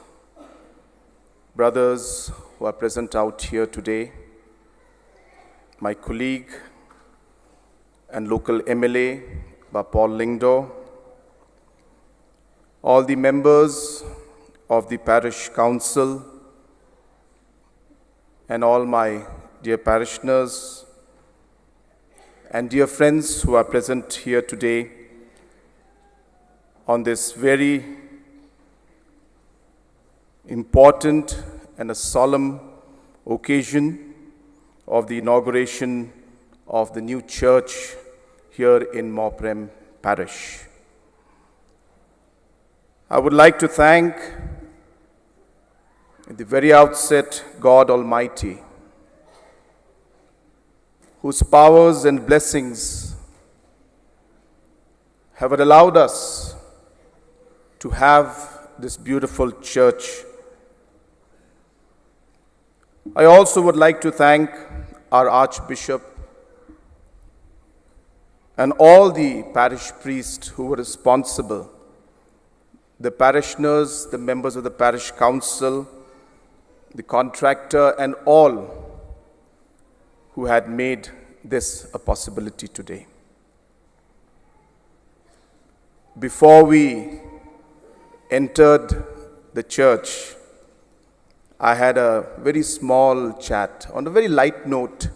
brothers who are present out here today, my colleague and local M L A, Bah Paul Lyngdoh, all the members of the parish council, and all my dear parishioners and dear friends who are present here today on this very important and a solemn occasion of the inauguration of the new church here in Mawprem Parish. I would like to thank, at the very outset, God Almighty, whose powers and blessings have allowed us to have this beautiful church. I also would like to thank our Archbishop and all the parish priests who were responsible, the parishioners, the members of the parish council, the contractor, and all who had made this a possibility today. Before we entered the church, I had a very small chat on a very light note.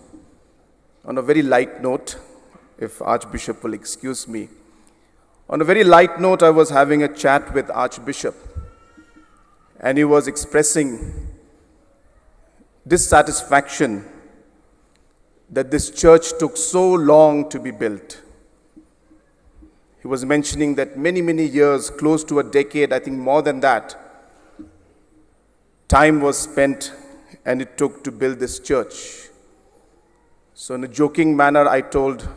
On a very light note, if Archbishop will excuse me, on a very light note, I was having a chat with Archbishop, and he was expressing dissatisfaction that this church took so long to be built. He was mentioning that many, many years, close to a decade, I think more than that, time was spent and it took to build this church. So, in a joking manner, I told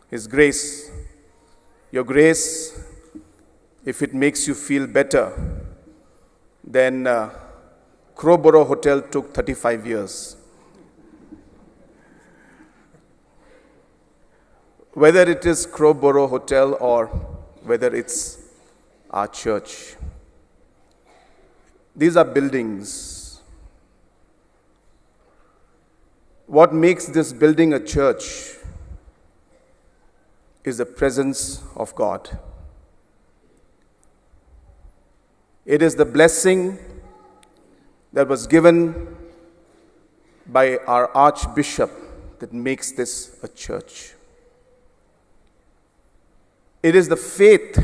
His Grace, "Your Grace, if it makes you feel better, then uh, Crowborough Hotel took thirty-five years." Whether it is Crowborough Hotel or whether it's our church, these are buildings. What makes this building a church is the presence of God. It is the blessing that was given by our Archbishop that makes this a church. It is the faith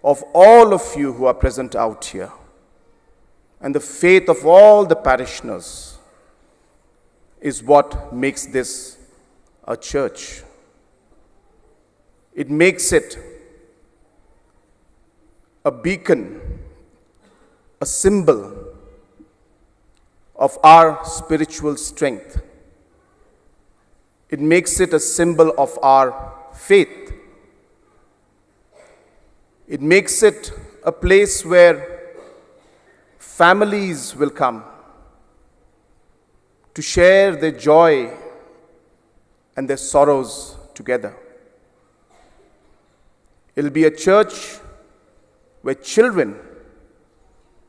of all of you who are present out here and the faith of all the parishioners is what makes this a church. It makes it a beacon, a symbol of our spiritual strength. It makes it a symbol of our faith. It makes it a place where families will come to share their joy and their sorrows together. It'll be a church where children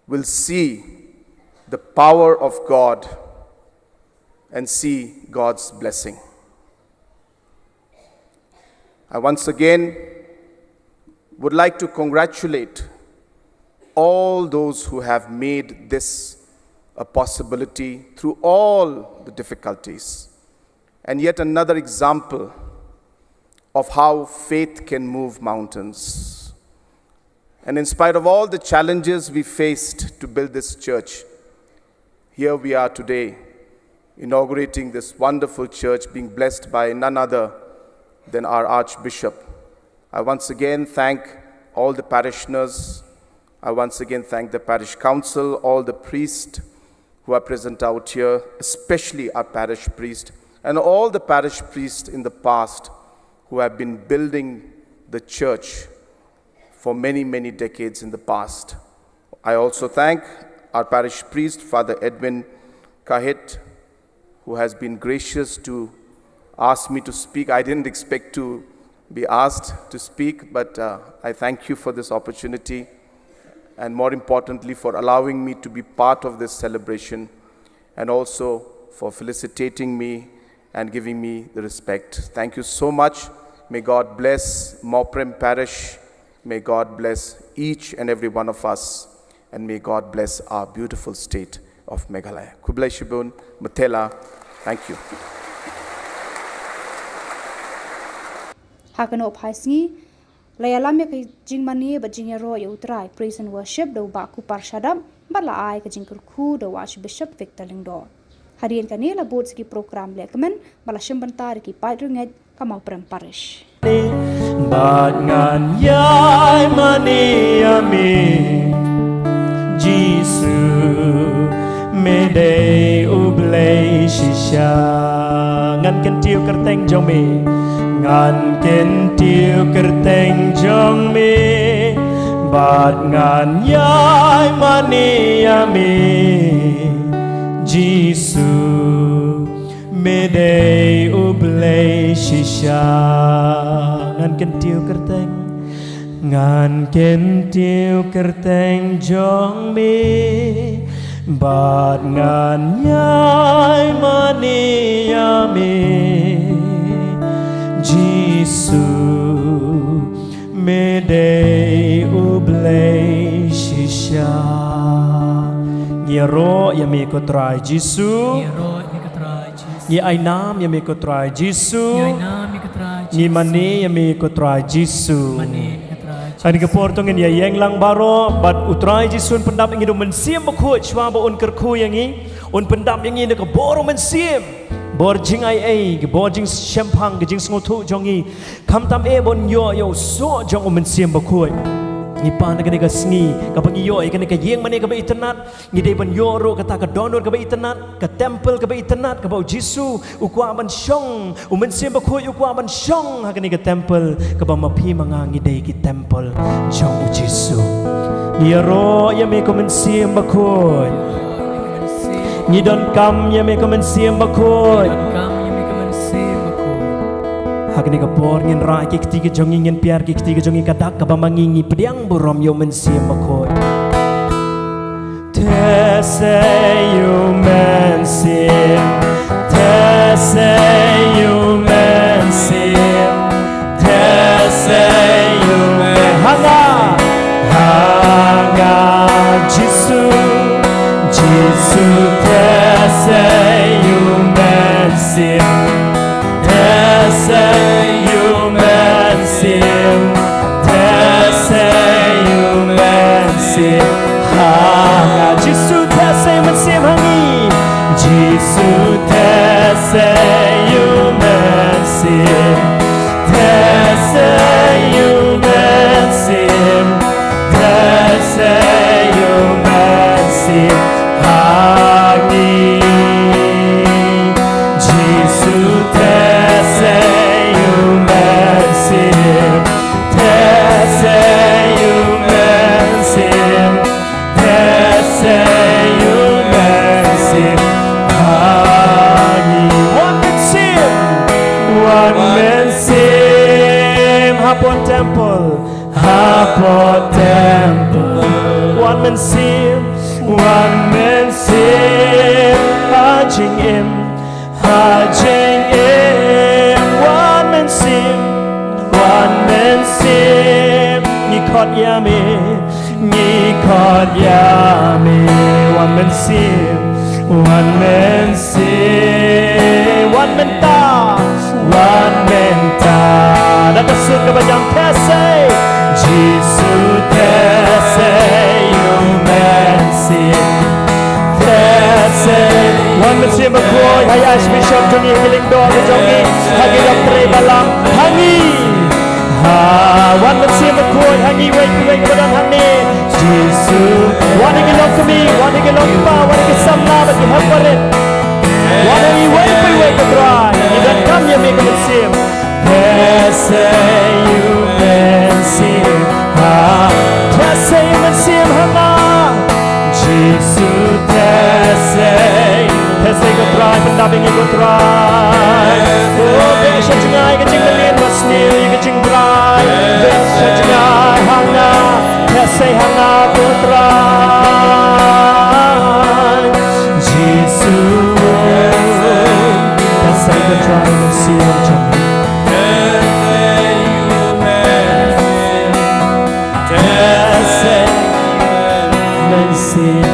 will see the power of God and see God's blessing. I once again would like to congratulate all those who have made this a possibility through all the difficulties. And yet another example of how faith can move mountains. And in spite of all the challenges we faced to build this church, here we are today, inaugurating this wonderful church, being blessed by none other than our Archbishop. I once again thank all the parishioners. I once again thank the parish council, all the priests who are present out here, especially our parish priest, and all the parish priests in the past who have been building the church for many, many decades in the past. I also thank our parish priest, Father Edwin Kahit, who has been gracious to ask me to speak. I didn't expect to be asked to speak, but uh, I thank you for this opportunity, and more importantly, for allowing me to be part of this celebration, and also for felicitating me and giving me the respect. Thank you so much. May God bless Mawprem Parish. May God bless each and every one of us. And may God bless our beautiful state of Meghalaya. Khublei shibun, Matela. Thank you. Ha kano phai sngi, la ïalam ïa ka jingmane bad jingïaroh ïa U Trai, praise and worship da u Bah Kupar Shadap, bad la ai ka jingkyrkhu da u Archbishop Victor Lyngdoh. Hadien kane la bud sa ki program lehkmen, bad la shim bynta da ki paid riewngeit ka Mawprem Parish. Bad ngan ïai mane ïa me Jisu, me dei u Blei shisha. Ngan kyntiew kyrteng jong me, ngan kyntiew kyrteng jong me. Bad ngan ïai mane ïa me Jisu, me dei u Blei shisha. Ngan kyntiew kyrteng, ngan kyntiew kyrteng jong me, bad ngan ïai mane ïa me Jisu, me dei u Blei shisha. Ngi ïaroh ïa me ko Trai Jisu. Ngi ïaroh ïa me ko Trai Jisu. Ngi ainam ïa me ko Trai Jisu. Ngi ainam ïa me ko Trai Jisu. Ngi mane ïa me ko Trai Jisu. Mane ïa me ko Trai Jisu. Ha kane ka por to ngin ïa ïeng lang baroh bad U Trai Jisu un pyndap ïa ngi da U Mynsiem Bakhuid shuwa ba un kyrkhu ïa ngi. Un pyndap ïa ngi na ka bor u Mynsiem. Bor jingai ei, ka bor jingshemphang, ka jingsngewthuh jong ngi. Khamtam eh ban ïoh ïa u soh jong u Mynsiem Bakhuid. Ngi pan na kane ka sngi, kaba ngi ïoh ïa kane ka ïing mane kaba itynnat, ngi dei ban ïoh ruh kata ka dohnud kaba itynnat, ka temple kaba itynnat, kaba u Jisu u kwah ban shong, u Mynsiem Bakhuid u kwah ban shong ha kane ka temple, kaba ma phi ma nga ngi dei ki temple jong u Jisu. Ngi ïaroh ïa me ko Mynsiem Bakhuid. Ngi donkam ïa me ko Mynsiem Bakhuid. Ha kane ka por ngin rah ki kti ki jong ngi, ngin piar ki kti ki jong ngi, ka dak kaba ma ngi ngi pdiang burom ïa u Mynsiem Bakhuid. Te sei u Mynsiem, te sei u Mynsiem, te sei u Mynsiem. Ha nga, ha nga, Jisu, Jisu, te sei u Mynsiem. Te sei u Mynsiem, te sei u Mynsiem ha nga. Jisu te sei u Mynsiem ha ngi. Jisu te sei u Mynsiem, te sei u Mynsiem, te sei u Mynsiem ha ngi. Jisu te sei u Mynsiem, te sei u Mynsiem, te sei u Mynsiem ha ngi. Wan Mynsiem, wan Mynsiem hapoh temple. Hapoh temple. Wan Mynsiem, wan Mynsiem ha jingim, ha jingim. Wan Mynsiem, wan Mynsiem, ngi khot ïa me, ngi khot ïa me. Wan Mynsiem, wan Mynsiem, wan mynta, wan mynta. Da ka sur kaba jam te sei, Jisu te sei u Mynsiem, te sei. Wan Mynsiem Bakhuid ha i Archbishop jong ngi, ha ki lyngdoh jong ngi, ha ki dap trei balang, ha ngi. Ha, wan Mynsiem Bakhuid ha ngi wei pa wei ba don hangne. Jisu, wan ha ki longkmie, wan ha ki longkpa, wan ha ki samla bad ki hep barit. Wan ha ngi wei pa wei, ko Trai, ngi donkam ïa me ko Mynsiem. Te sei u Mynsiem ha, te sei u Mynsiem ha nga. Jisu te sei, te sei ko Trai, pyndap ïa ngi ko Trai. O, beh sha jngai ka jingmlien, ba sniew ïa ka jingtrai. Beh sha jngai ha nga, te sei ha nga ko Trai. Jisu, te sei ko Trai, Mynsiem jong ngi. Te sei Mynsiem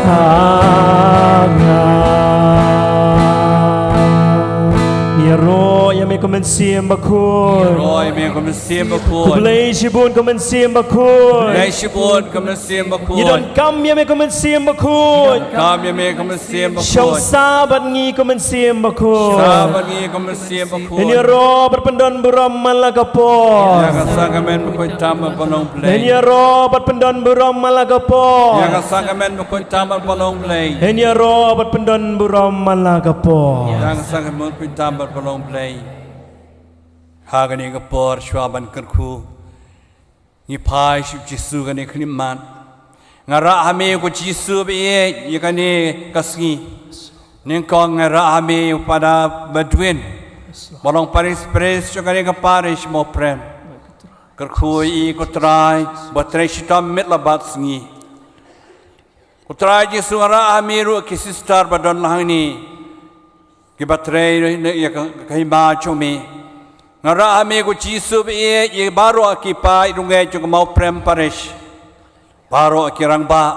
ha nga. Ngi ïaroh ïa me ko Mynsiem Bakhuid. Ïaroh ïa me ko Mynsiem Bakhuid. Khublei shibun ko Mynsiem Bakhuid. Khublei shibun ko Mynsiem Bakhuid. Ngi donkam ïa me ko Mynsiem Bakhuid. Donkam ïa me ko Mynsiem Bakhuid. Shong sah bad ngi ko Mynsiem Bakhuid. Sah bad ngi ko Mynsiem Bakhuid. Ngin ïaroh bad pyndon burom man la ka por. Ïa ka sakramen bakhuid tam bad ba long Blei. Ngin ïaroh bad pyndon burom man la ka por. Ïa ka sakramen bakhuid tam bad ba long Blei. Ngin ïaroh bad pyndon burom man la ka por. Ïa ka sakramen bakhuid tam bad ba long Blei. Ha kane ka por shuwa ban kyrkhu, ngi phai sha u Jisu kane ka khyllipmat. Nga rah ha me ko Jisu ba ïeit ïa kane ka sngi. Nyngkong nga rah ha me u Phadar Badwin, ba long Parish Priest jong kane ka parish Mawprem. Kyrkhu ïa i ko Trai ba trei shitom miet la bad sngi. Ko Trai Jisu, nga rah ha me ruh ki sister ba don lang hangne, kiba trei ïa ka, ka hima jong me. Nga rah ha me ko Jisu ba ïeit ïa baroh ki paid rungeit jong ka Mawprem Parish. Baroh ki rangbah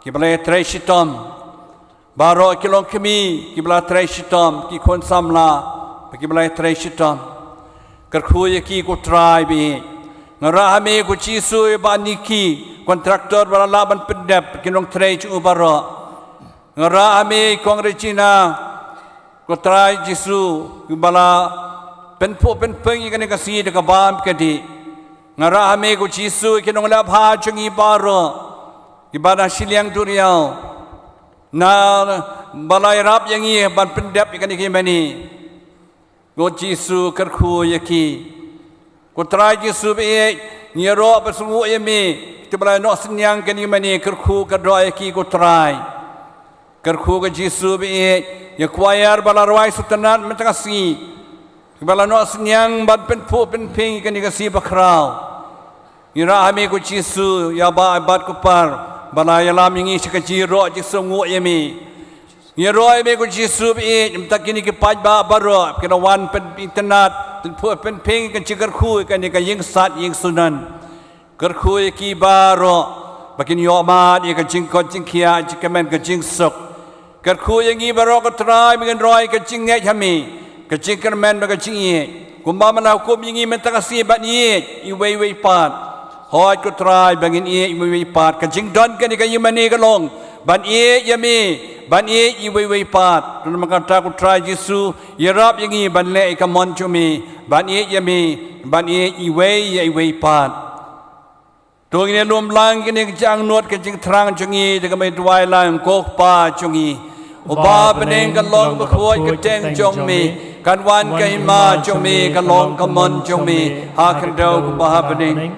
kiba la trei shitom. Baroh ki longkmie kiba la trei shitom, ki khun samla kiba la trei shitom. Kyrkhu ïa ki ko Trai ba ïeit. Nga rah ha me ko Jisu ïa i Bah Niki, kontraktor ba la lah ban pyndep ki nongtrei jong u baroh. Nga rah ha me Kong Regina, ko Trai Jisu, kiba la pynphuh pynphieng ïa kane ka sngi da ka bam ka dih. Nga rah ha me ko Jisu, ki nongleh bha jong ngi baroh, kiba na shiliang duriaw, na ba la ïarap ïa ngi ban pyndep ïa kane ka ïingmane. Ko Jisu, kyrkhu ïa ki. Ko Trai Jisu ba ïeit, ngi ïaroh ba sngewnguh ïa me, kiba la noh synñiang kane ka ïingmane, kyrkhu kyrdoh ïa ki ko Trai. Kyrkhu ko Jisu ba ïeit ïa ka choir ba la rwai sngewtynnat mynta ka sngi, kiba la noh synñiang ban pynphuh pynphieng ïa kane ka sngi bakhraw. Ngi rah ha me ko Jisu, ïa ba ai bad ko par, ba la ïalam ïa ngi sha ka jingïaroh jingsngewnguh ïa me. Ngi ïaroh ïa me ko Jisu ba ïeit, mynta kine ki paidbah baroh, ki la wan pyn-, pyntynnat, pynphuh pynphieng ka jingkyrkhu ïa kane ka ïingsat ïingsnun. Kyrkhu ïa ki baroh, ba kin ïoh mad ïa ka jingkoit jingkhiah, jingkmen ka jingsuk. Kyrkhu ïa ngi baroh ko Trai, ba ngin roi ka jingngeit ha me, ka jingkyrmen bad ka jingïeit. Kumba me la hukum ïa ngi mynta ka sngi ban ïeit iwei ïa iwei pat, hooid ko Trai, ba ngin ïeit iwei ïa iwei pat. Ka jingdon kane ka ïingmane ka long ban ïeit ïa me, ban ïeit iwei ïa iwei pat. Te namar kata ko Trai Jisu, ïarap ïa ngi ban leh ïa ka mon jong me, ban ïeit ïa me, ban ïeit iwei ïa iwei pat. To ngin ïalum lang kane ka jingangnud ka jingthrang jong ngi da kaba ngi duwai lang, ko Kpa jong ngi uba ha bneng, kan long bakhuid ka kyrteng jong me, kan wan ka hima jong me, kan long ka mon jong me ha khyndew kumba ha bneng.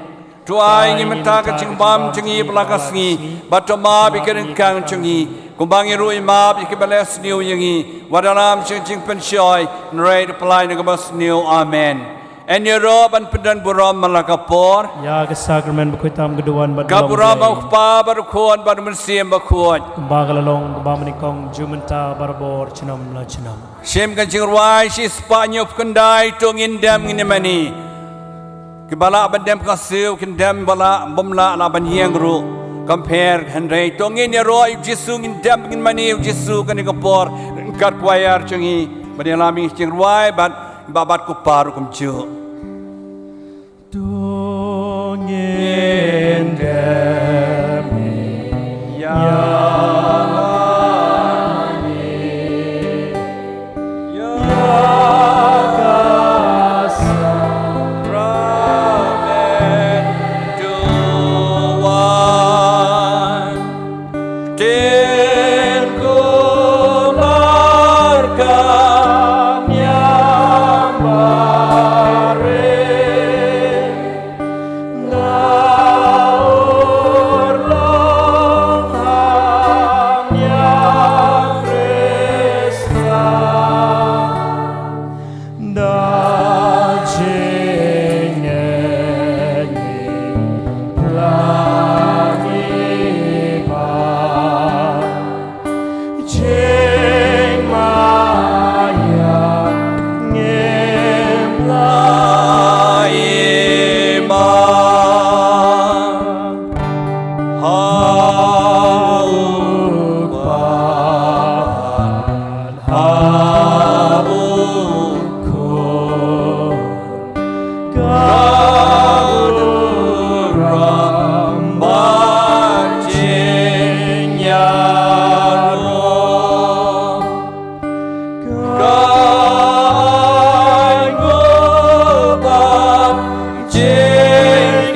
To ai ngi mynta ka jingbam jong ngi ba la ka sngi, bad to map ïa ki ryngkang jong ngi, kumba ngi ruh ngi map ïa kiba leh sniew ïa ngi. Wat ïalam sha ka jingpynshoi, hynrei to pyllait na kaba sniew. Amen. Yn ïaroh ban pyndon burom man la ka por. Ïa ka sakramen bakhuid tam ka duwan bad ka burom u Kpa bad u Khun bad u Mynsiem Bakhuid. Kumba ka la long, kumba mynnyngkong, juh mynta, barabor, junom la junom. Shim ka jingrwai shispah hynñiewphew khyndai, to ngin dem ngin ïamane. Kiba lah ban dem ka siew kin dem, ba lah, bym lah, lah ban ïeng ruh, kam pher. Hynrei to ngin ïaroh ïa u Jisu, ngin dem ngin mane ïa u Jisu kane ka por. Ryngkat choir jong ngi, ban ïalam ïa ka jingrwai bad Ba bad ko Pa ruh kumjuh. To ngin dem ïa ka sakramen duwan. Tyngkhuh markam ïam barit, nga urlong hangne Khrista. Da jingngeit ngi pla ngi ba, jingmaïa ngim la i ba. Ha u Kpa bad ha u Khun, ka burom bad jingïaroh. Ka ainguh bad jingkyrkhu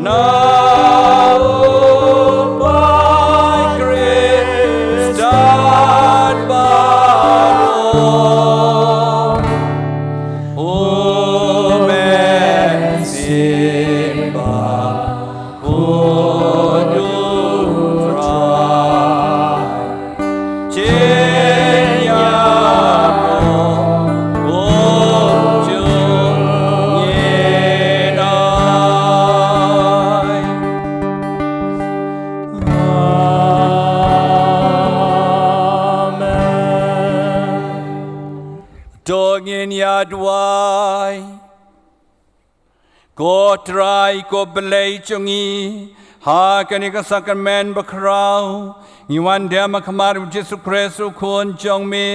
na u Blei Khristan baroh. U Mynsiem Bakhuid U Trai, jingïaroh kumjuh ngin ai. Amen. To ngin ïa duwai. Ko Trai, ko Blei jong ngi, ha kane ka sakramen bakhraw, ngi wan dem ha khmat U Jisu Khrist U Khun jong me,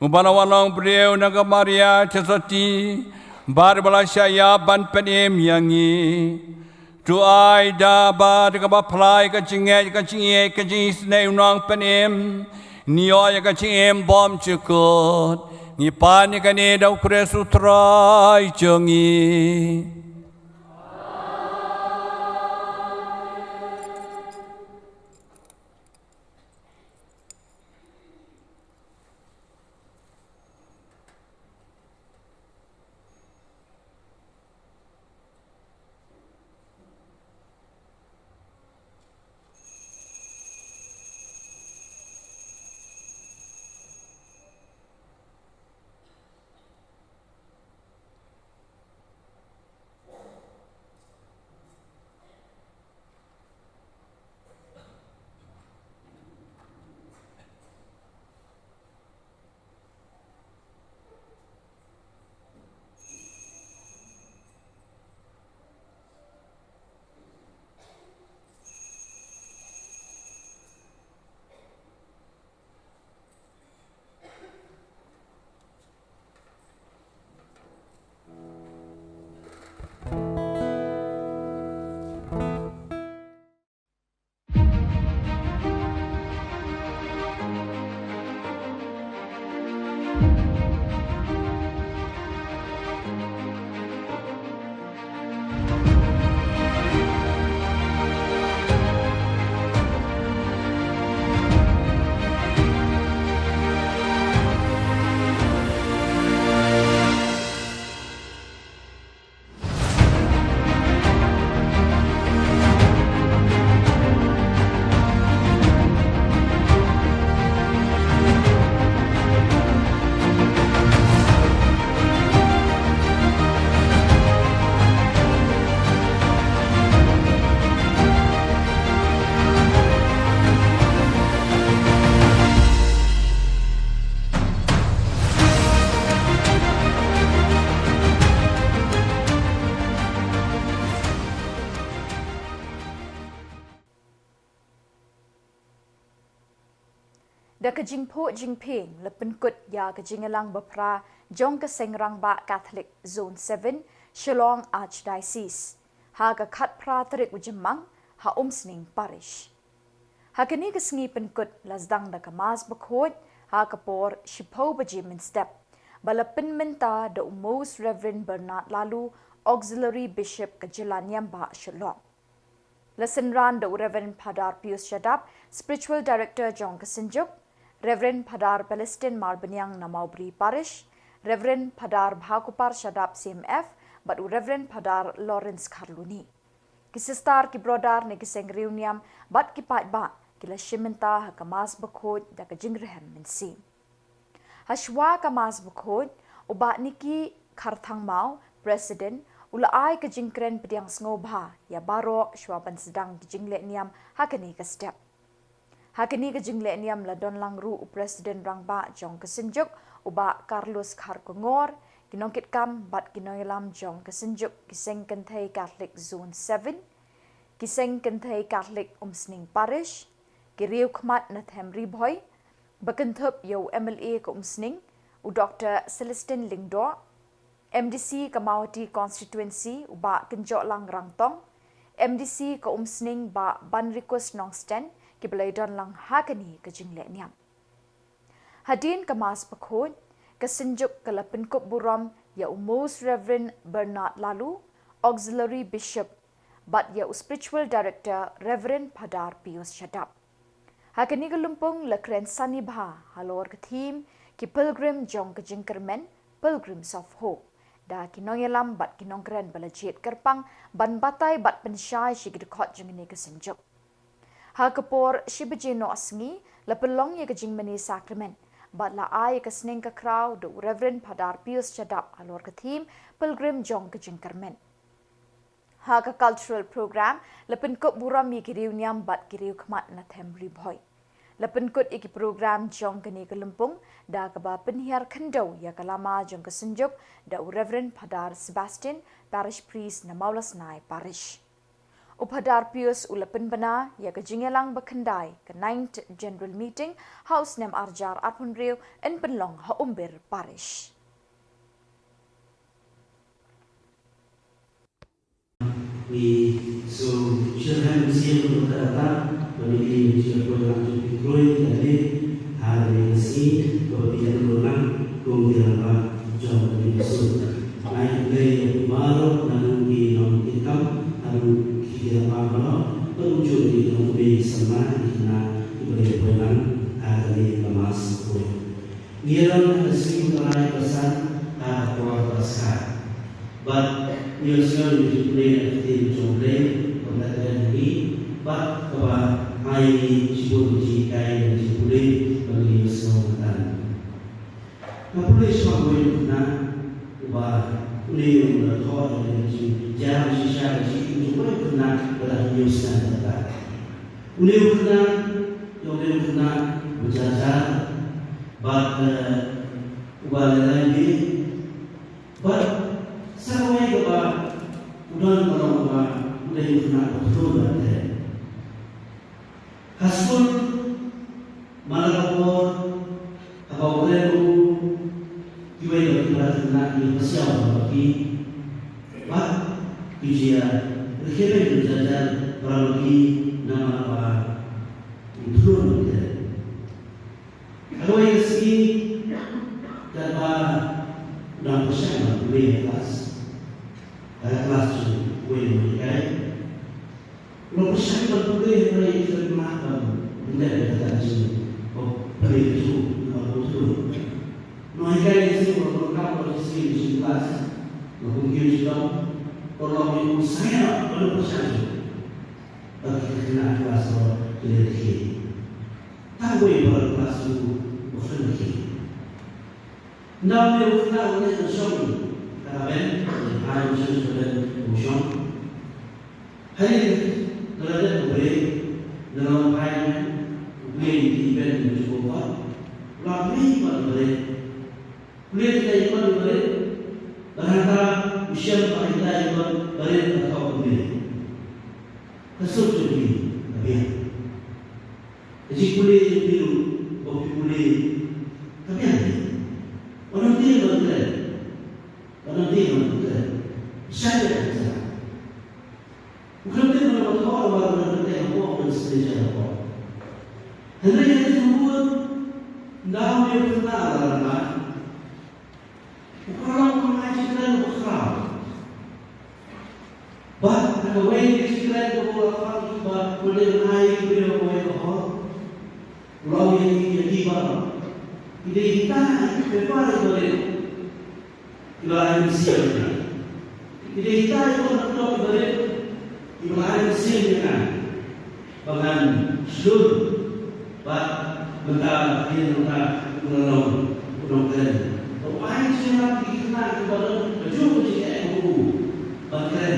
uba la wan long briew na ka Maria Theisotti, bad uba la shah ïap ban pynim ïa ngi. To ai da ba da kaba phla ïa ka jingngeit ka jingïeit ka jingisynei u Nongpynim, ngi ïoh ïa ka jingim bymjukut. Ngi pan ïa kane da u Khrist u Trai jong ngi. Da ka jingphuh jingphieng la pynkut ïa ka jingïalang baphra jong ka Seng Rangbah Catholic Zone seven, Shillong Archdiocese, ha ka khatphra tarik u Jymmang, ha Umsning Parish. Ha kane ka sngi pynkut la sdang da ka Mass Bakhuid ha ka por shiphew baje mynstep, ba la pynmynta da u Most Reverend Bernard Laloo, Auxiliary Bishop ka Jylla Niam Bah Shillong. La synran da u Reverend Phadar Pius Shadap, Spiritual Director jong ka Synjuk, Reverend Phadar Palestine Marbaniang na Mawbri Parish, Reverend Phadar Bhakupar Shadap C M F, bad u Reverend Phadar Lawrence Kharluni. Ki sister, ki brother ne ki seng riewniam bad ki paidbah ki la shim bynta ha ka Mass Bakhuid da ka jingrhem mynsiem. Hashwa ka Mass Bakhuid, u Bah Nicky Kharthangmaw, President, u la ai ka jingkren pdiang sngewbha ïa baroh shwa ban sdang ki jinglehniam ha kane ka step. Ha kane ka jinglehniam la don lang ruh u President Rangbah jong ka Synjuk, u Bah Carlos Kharkongor, ki nongkitkam bad ki nongïalam jong ka Synjuk ki Seng Kynthei Catholic Zone seven, ki Seng Kynthei Catholic Umsning Parish, ki riew khmat na Them Ri Bhoi, ba kynthup ïa u M L A ka Umsning, u Doktor Celestine Lyngdoh, M D C ka Mawhati Constituency, u Bah Kynjohlang Rangtong, M D C ka Umsning, Bah Banrikus Nongsten, kiba la ïadon lang ha kane ka jinglehniam. Hadien ka Mass Bakhuid, ka Synjuk ka la pynkup burom ïa u Most Reverend Bernard Laloo, Auxiliary Bishop, bad ïa u Spiritual Director Reverend Phadar Pius Shadap. Ha kane ka lympung la kren sani bha halor ka theme, ki pilgrim jong ka jingkyrmen, Pilgrims of Hope, da ki nongïalam bad ki nongkren ba la jied kyrpang ban batai bad pynshai sha ki dkhot jong kane ka Synjuk. Ha ka por shi baje noh sngi la pynlong ïa ka jingmane sakramen bad la ai ïa ka sneng ka khraw da u Reverend Phadar Pius Shadap halor ka theme, Pilgrim jong ka jingkyrmen. Ha ka cultural program la pynkup burom ïa ki riewniam bad ki riew khmat na Them Ri Bhoi. La pynkut ïa ki program jong kane ka lympung da kaba pynhiar khyndew ïa ka lama jong ka Synjuk da u Reverend Phadar Sebastian, Parish Priest na Mawlasnai Parish. U Phadar Pius u la pynbna ïa ka jingïalang bakhyndai ka Ninth General Meeting ha u snem arhajar arphew hynriew yn pynlong ha Umbir Parish. Ngi sngewsih mynsiem bad kyrpad ba ngi ïa poi lang jong phi khrui ïa lade ha kane ka sngi kaba phi ïa nang kum ki rangbah jong kane ka sur. Ngi ai khublei ïa phi baroh na ki nongkitkam ha ki rangbah baroh, bad kumjuh ïa ki nongkmie samla, ki khynnah kiba ïa poi lang ha kane ka mass khrui. Ngi ïalam ha ka sngi Trai ba san ha ka por ba skhem. Bad ngi ïohsngew ïa ka jingpule na ka ktien jong U Blei kaba la kren ha ngi bad kaba ai ïa ngi shibun ki jinghikai, ki jingpule ba ngi ïohsngew mynta. Nga pule shaphang uwei u khynnah uba une u la thoh ïa ka jingjia shisha ka jingim jong uwei u khynnah ba la hynñiew snem kata. Une u khynnah jong une u khynnah u jar jar bad, eh, uba leilai bha. Bad sa kawei kaba u don ka long ba u dei u khynnah uba khlur bad kren. Ha skul man la ka por haba u kren u, kiwei na ki para khynnah ki pasiaw bad ki, bad ki jia rkhie beiñ jar jar para ki namar ba u khlur bad kren. Ha kawei ka sngi, katba u dang pyrshang ban pule ha klas, ha klas jong uwei u nonghikai, u la pyrshang ban pule hynrei u la mad ban pyndep ïa kata ka jingpule ka jong u namar ba u khlur. U nonghikai u la ïaseng ba u la donkam ba u sdang sha klas, ba kum ki u sdang, u la ong ïa u sngewbha ban pyrshang shuh. Bad ki khynnah klas ruh ki la rkhie. Tang uwei u para klas u ba khlem rkhie. Ynda une u khynnah u leit ban shong ha ka bench, ha ka bench, u shong. Hadien la dep ka break, la long phai, u plie ïa ki bench jong u khot. La plie pat ka break. Pule ïa ki ban barit, bad hangta u shem ba ïa ki ban barit ka thok pule. Ka sut jong phi ka biang. Ka jingpule jong phi ruh ba phi pule ka biang. Wat nym tieng ban kren. Wat nym tieng ban kren. Shah ïa ka jaka. U khlem tieng ban thoh namar u don kyrteng hapoh ka signature hapoh. Hynrei ha ka jingmut, ynda une u khynnah u la rangbah, u la long u nongai jingkren uba khraw. Bad ha kawei ka jingkren kaba u la khraw, ba u dei ban ai ïa ki briew ha kawei ka hall, u la ong ïa ki, ïa ki ba ki dei kita ki paper kiba rit kiba la ai mynsiem ïa nga. Ki dei kita ki paper kiba rit kiba la ai mynsiem ïa nga ba ngan shlur. Bad mynta, hadien mynta, u la long u nongkren. Ba u ai jingïarap ïa ki khynnah kiba don kajuh ka jingeh kum u ban kren.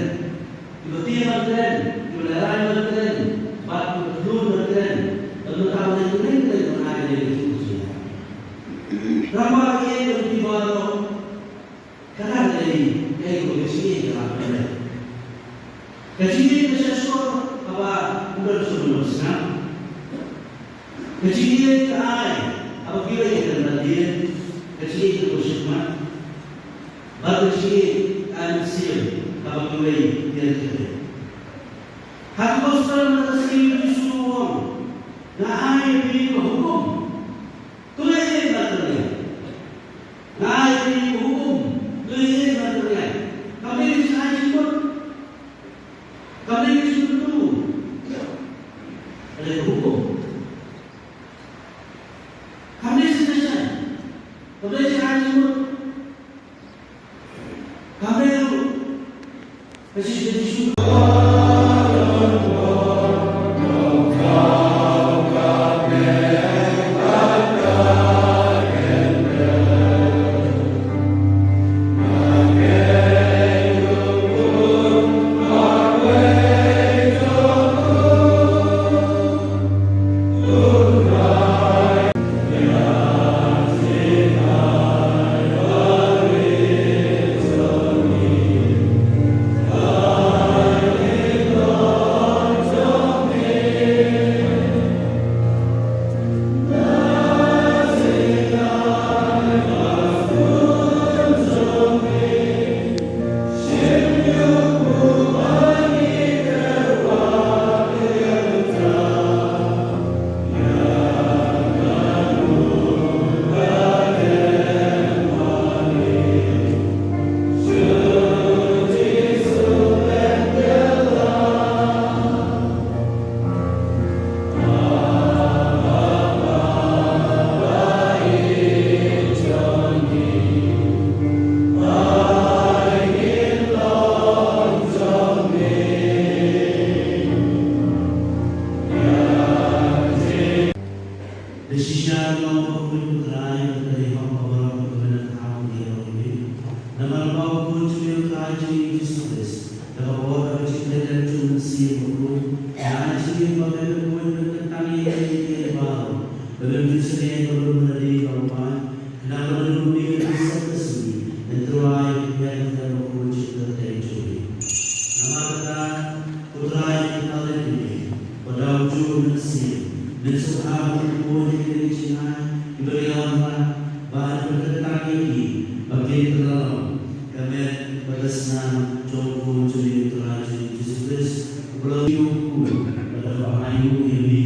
Kiba tieng ban kren, kiba lehraiñ ban kren, bad kiba khlur ban kren. Bad mynta u dei u nongkren ban ai ïa ka jingïarap. Rangbah ïa ka jingïarap. Kata ka dei kaei kaba ka jingïeit ka lah ban leh. Ka jingïeit ka shah shkor haba u don shuh ban sngap. Ka jingïeit ka ai haba kiwei ki kren lad dien. Ka jingïeit ka khuid shakhmat. Bad ka jingïeit ka ai mynsiem haba kiwei ki ïa kren. Ha ka gospel mynta ka sngi u Jisu u ong, nga ai ïa phi ka hukum. To ïeit na ka tyrngai. Nga ai ïa phi ka hukum, to ïeit na ka tyrngai. Kam dei ka jingai jingmut. Kam dei ka jingmut. Ka dei ka hukum. Kam dei suggestion. Kam dei jingai jingmut. Kam dei ruh ka jingshisha. Ba pynkyntang ïa ki ba kin kylla long ka met bad ka snam jong U Khun jong ngi U Trai jong ngi Jisu Khrist, uba la ïoh u bad uba la ainguh ïa me,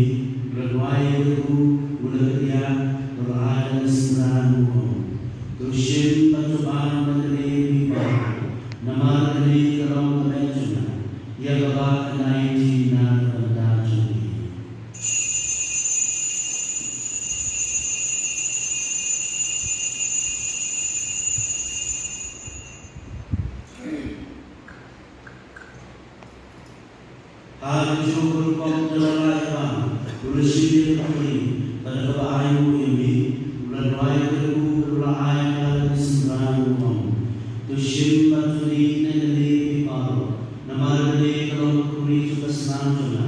u la duwai ïa u, u la kynriah, u la ai da ka synran u ong: To shim bad to bam na kane ka mi baroh, namar kane ka long ka met jong nga, ïa kaba ngan aiti na ka bynta jong me. Ha kajuh ka rukom ka la ïa bam, u la shim ïa ka khuri, bad ha kaba ainguh ïa me, u la duwai ïa u, u la ai ha ka synran u ong: To shim bad to dih na kane ka mi baroh, namar kane ka long ka khuri jong ka snam jong nga,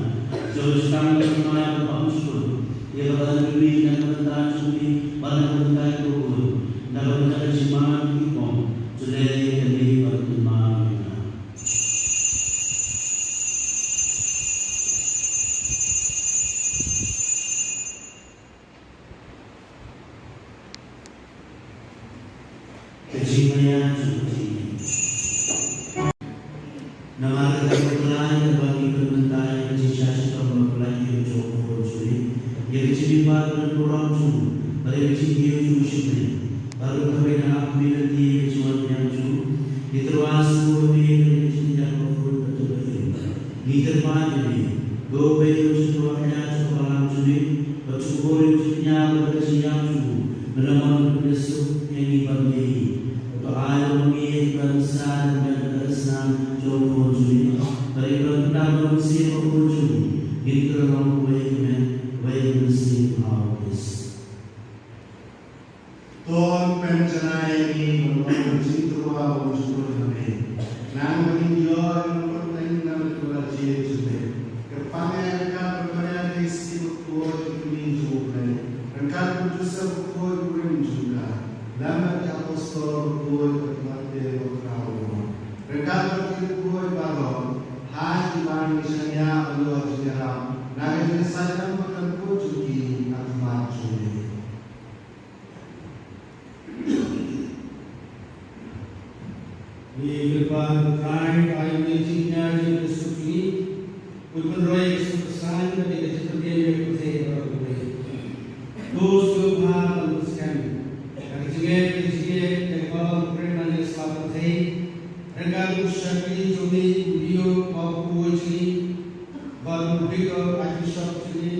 jong ka jutang bathymmai bymjukut, ïa kaba ngan pyni na ka bynta jong me bad na ka bynta ki bakhraw, na ka bynta ka jingma ki kong. To leh ïa kane bad kynmaw ïa nga. Ka jingmaian jong ka jingim. Namar kata ka jingmaian kaba ngi pynmynta ïa ka jingshah shitom bapla ïa ka jong U Khun jong ngi, ïa ka jingim bad ka burom jong u, bad ïa ka jingkiew jong u shiphew. Bad ruh kaba ïa ka ap mi lynti ïa ka jingwan biang jong u, ngi tyrwa sngewbha ïa ka jingim bapla ïa ka jong u. Ngi tyrwa ïa me, ko Blei u jingtyrwa ïa ka jong u balang jong ngi, bad to bor ïa u jingkñia bad ka jingïap jong u, ba la mon ban pynsuk ïa ngi bad ïa ngi. Bad to ai ïa ngi ïa ka ban sa da ka met bad ka snam jong U Khun jong ngi. Bad ïa ka ban pyndap da U Mynsiem Bakhuid jong ngi. Ngin kylla long uwei ka met, uwei ka mynsiem ha U Khrist. To pynjanai ïa ngi ban long ka jingtyrwa bymjukut ha me. Nang ba ngin ïoh ïa ka pyrthei na ka lynti jong me. Kyrpang ïa ka Maria ka Ïing Bakhuid, ka Kmie jong U Blei. Ryngkat bad u Joseph Bakhuid u rymjukut. Lem bad ki apostol bakhuid bad ki martyr bakhraw. Ryngkat bad ki riewkhuid baroh. Ha kiba ngi shaniah ban ïoh jingïarap na ka jingïasaid lang bad ka kyrkhu jong ki ha khmat jong me. Ngi kyrpad, Trai, ba ïa ka jingkñia jong ka suk jong ngi, u pynroi ïa ka suk ka saiñ bad ïa ka jingpynim ïa ka pyrthei baroh kawei. To sngewbha ban pynskhem ïa ka jingngeit, ka jingngeit ïa ka balang pyrshah ïa ka sla pyrthei. Ryngkat u shakri jong ngi, u Leo, u bakhuid jong ngi, bad u Victor, Archbishop jong ngi,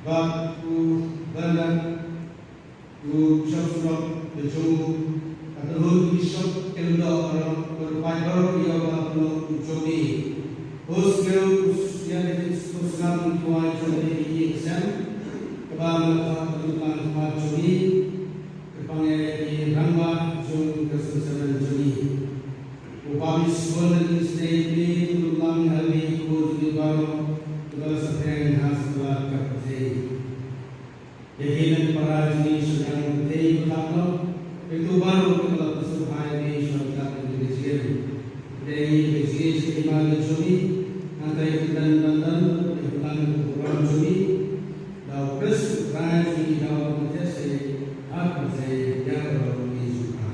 bad u Bernard, u Bishop Synod ka jong u, bad u Bishop Kemdo, bad u paid baroh ïa u ba u jong ngi. Host Keo, u Sniang, u Sniang, u Tuai jong ngi, ki ïing sem, kaba nga ka, u Tuai jong ngi, kyrpang ïa ki rangbah jong ka sengkemban jong ngi. U Baptist World Ministry, u Tuai jong ngi, u Tuai jong ngi baroh, u Tuai sa pyrshang ha satlak ka pyrthei. Ïa ki nongpara jong ngi sha ka pyrthei bakham noh, ïa kito baroh kiba la pynshong ïa ngi sha ka pyrthei jong ngi. Pyrshang ïa ngi sha ka hima ka jong ngi, nangta ïa ki don don don, ïa ki don don jong ngi. Da U Khrist U Trai jong ngi, da U Mynsiem Bakhuid, ha ka pyrthei ïa baroh ki jong ka.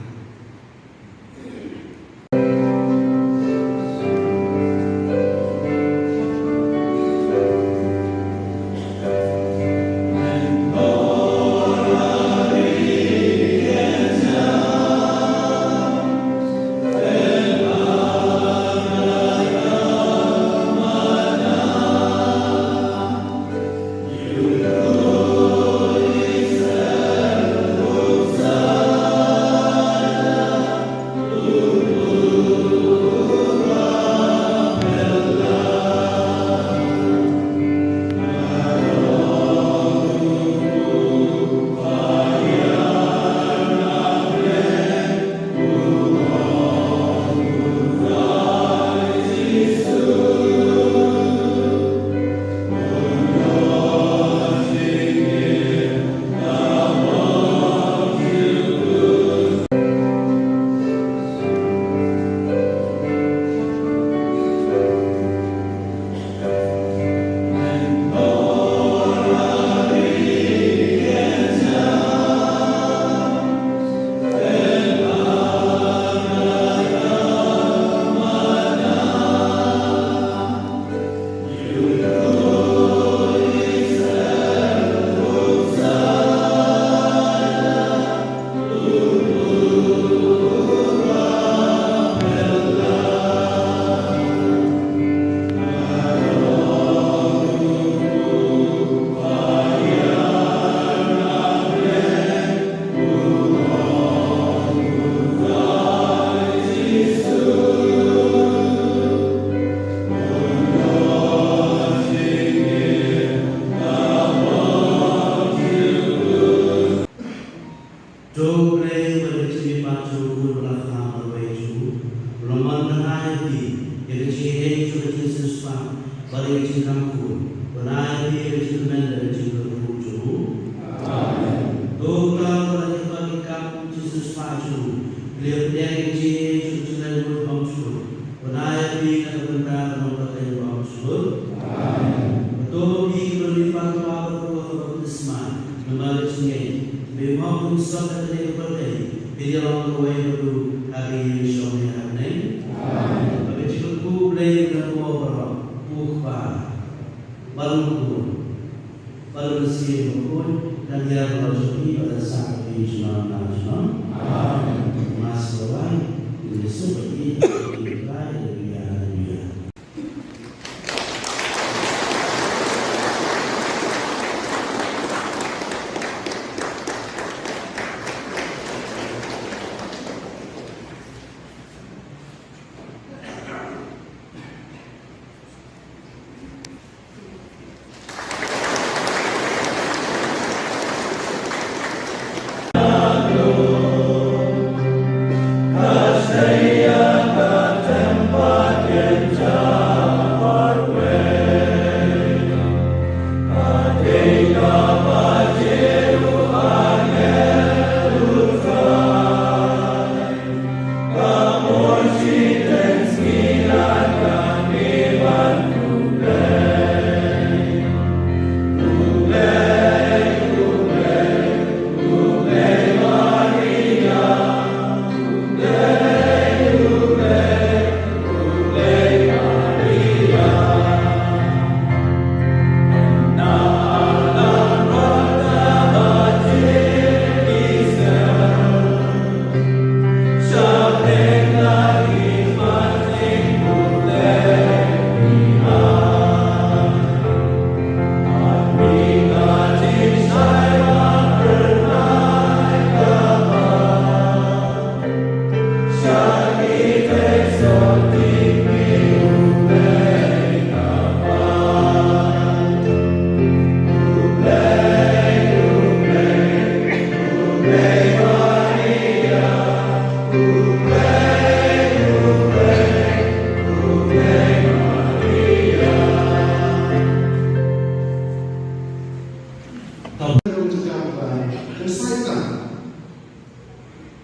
To Blei, ba ka jingim jong u Khun ba la kham marwei jong u, u la mon ban ai ïa phi ïa ka jingïakhun jong ka jingsiewspah bad ïa ka jingkyrkhu, ban ai ïa phi ïa ka jingkmen da ka jingkyrkhu jong u. Amen. To uta uba la ïoh ban ïakam jingsiewspah jong u, ki la pynïaid ïa ka jingïakhun jong ka jingleit bymjukut, ban ai ïa phi na ka bynta ka nongpynim bymjukut. Amen. Ba to phi kiba la ïoh ban wad bad ruh ka baptisma namar ka jingngeit, ba ïoh ban sah ha kane ka pyrthei, phin ïalong kawei bad u ha ka ïing jong u ha bneng. Amen. Ba ka jingkyrkhu U Blei un don bad phi baroh, U Kpa, bad U Khun, bad U Mynsiem Bakhuid, kan ïaroh jong phi bad kan sah ïa phi junom la junom. Amen. Mas kawei, ïa u Jisu ba ki, ïa u Trai, ïa u Ïa, ïa u Ïa.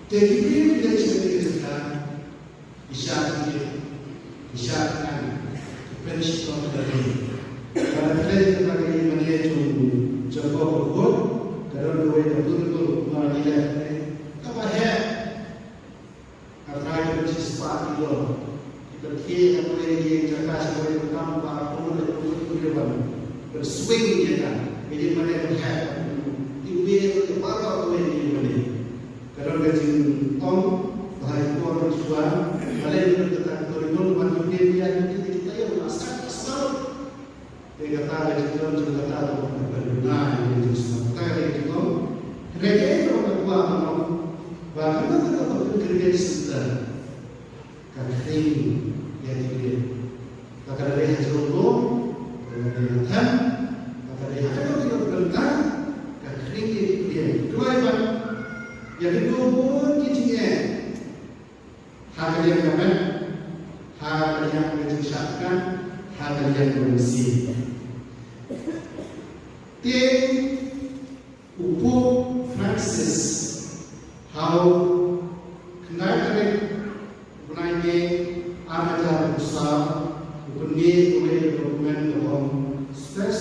Te ki briew ki dei ki jaka, ki shah ïing, ki shah kynang, ki pynshitom da ri. Ba la pynleit kata ka ïingmane jong u Jakob bakhuid, ka don kawei ka bynta ba ki leh, kaba heh. Ka trai ka jingspah ki don. Ki pynkhie ha kawei ka jaka sha kawei ka kam ba kumno la kumno kumno ban pynswing ïa ka. Ka ïingmane ban heh. Ki mih ki baroh kawei ka ïingmane. Ka don ka jingong ba ha i por shuwa. Balei ka don kata ka tori mon ban ki mih ïa ki ki taïew na sat na sat. Te kata ka jingdon jong kata ka bynta ïa ka jingsngewthuh kata ka jingdon. Hynrei kaei kaba nga kwah ban ong ba kata ka bynta ka jingdon ka khring ïa ki briew. Ba ka la dei ha jrong lum, ba ka la dei ha them, ba ka dei ha kano kano ka bynta ka khring ïa ki briew. Duwai ban ïa kito bun ki jingeh. Ha ka liang ka met, ha ka liang ka jingshah kan, ha ka liang ka mynsiem. Te u Pope Francis ha u khyndai tarik u bnai May ar hajar arphew saw u pynmih ïa kawei ka document ka ong Spes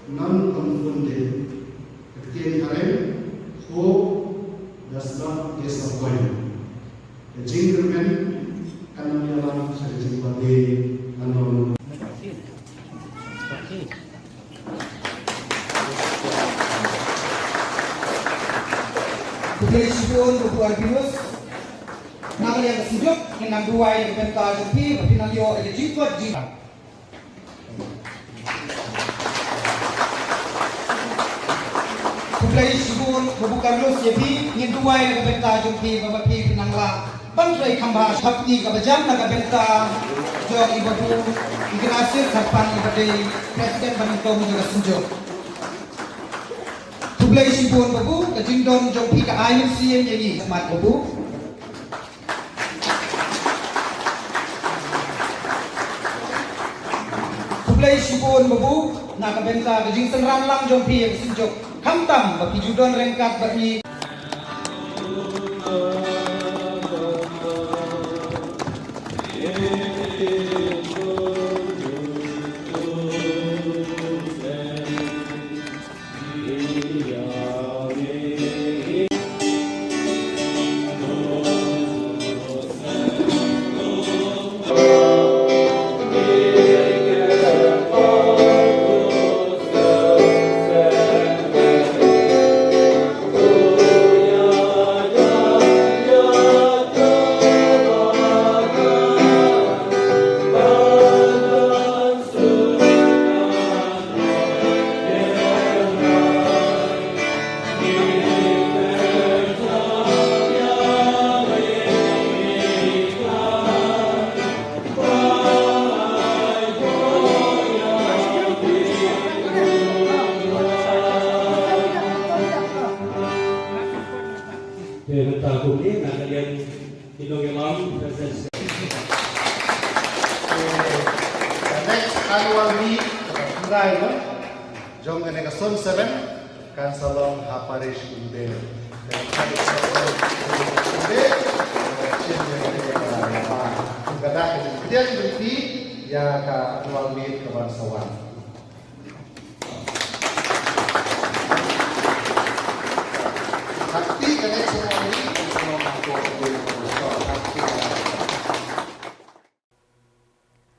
Non Confundit. Ka ktien phareng, hope does not disappoint. Ka jingkyrmen kan ym ïalam sha ka jingpateng, kan ym. Khublei shibun Babu Albinus. Na ka liang ka seng jong ngi, ngin nang duwai na ka bynta jong phi ba phin nang ïoh ïa ka jingkot jingpang. Khublei shibun Babu Carlos ïa phi, ngin duwai na ka bynta jong phi ba ma phi phin nang lah ban trei khambha. Shapti kaba jan na ka bynta jong i Babu Ignatius Kharpan iba dei President ba nyngkong jong ka Synjuk. Khublei shibun Babu, ka jingdon jong phi ka ai mynsiem ïa ngi, mat Babu. Khublei shibun Babu, na ka bynta ka jingsynran lang jong phi ïa ka synjuk. Khamtam ba phi ju don ryngkat bad ngi. Te mynta kumne na ka liang ki nongïalam President. The next annual meet kaba thymmai jong kane ka Zone Seven kan sa long ha Parish Umdei. Te ka Parish Umdei, ka Parish Umdei, ka Parish Umdei, ka Parish Umdei, ka annual meet ka ban sa wan.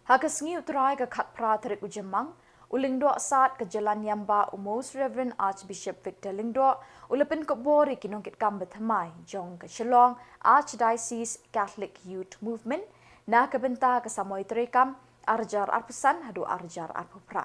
Ha ka sngi U Trai ka khatphra tarik u Jymmang, u Lyngdoh Sad ka Jylla Niam Bah u Most Reverend Archbishop Victor Lyngdoh u la pynkupbor ïa ki nongkitkam bathymmai jong ka Shillong Archdiocese Catholic Youth Movement na ka bynta ka samoi treikam arhajar arphew san haduh arhajar arphew phra.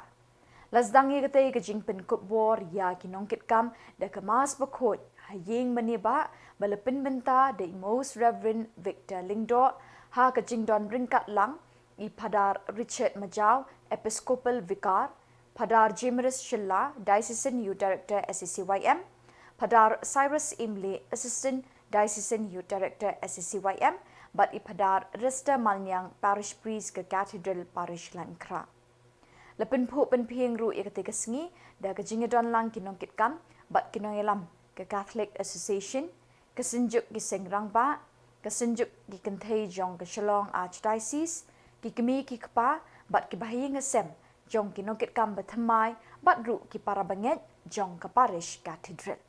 La sdang ïa katei ka jingpynkupbor ïa ki nongkitkam da ka Mass Bakhuid ha ïing mane bah ba la pynbynta da i Most Reverend Victor Lyngdoh, ha ka jingdon ryngkat lang i Phadar Richard Majaw, Episcopal Vicar, Phadar Jimaris Shylla, Diocesan Youth Director S A C Y M, Phadar Cyrus Imli, Assistant Diocesan Youth Director S A C Y M, bad i Phadar Rester Malniang, Parish Priest ka Cathedral Parish Lainkhra. La pynphuh pynphieng ruh ïa katei ka sngi da ka jingïadon lang ki nongkitkam bad ki nongïalam ka Catholic Association, ka Synjuk ki Seng Rangbah, ka Synjuk ki Kynthei jong ka Shillong Archdiocese, ki kmie ki kpa bad ki bahaïing hasem jong ki nongkitkam bathymmai bad ruh ki para bangeit jong ka Parish Cathedral.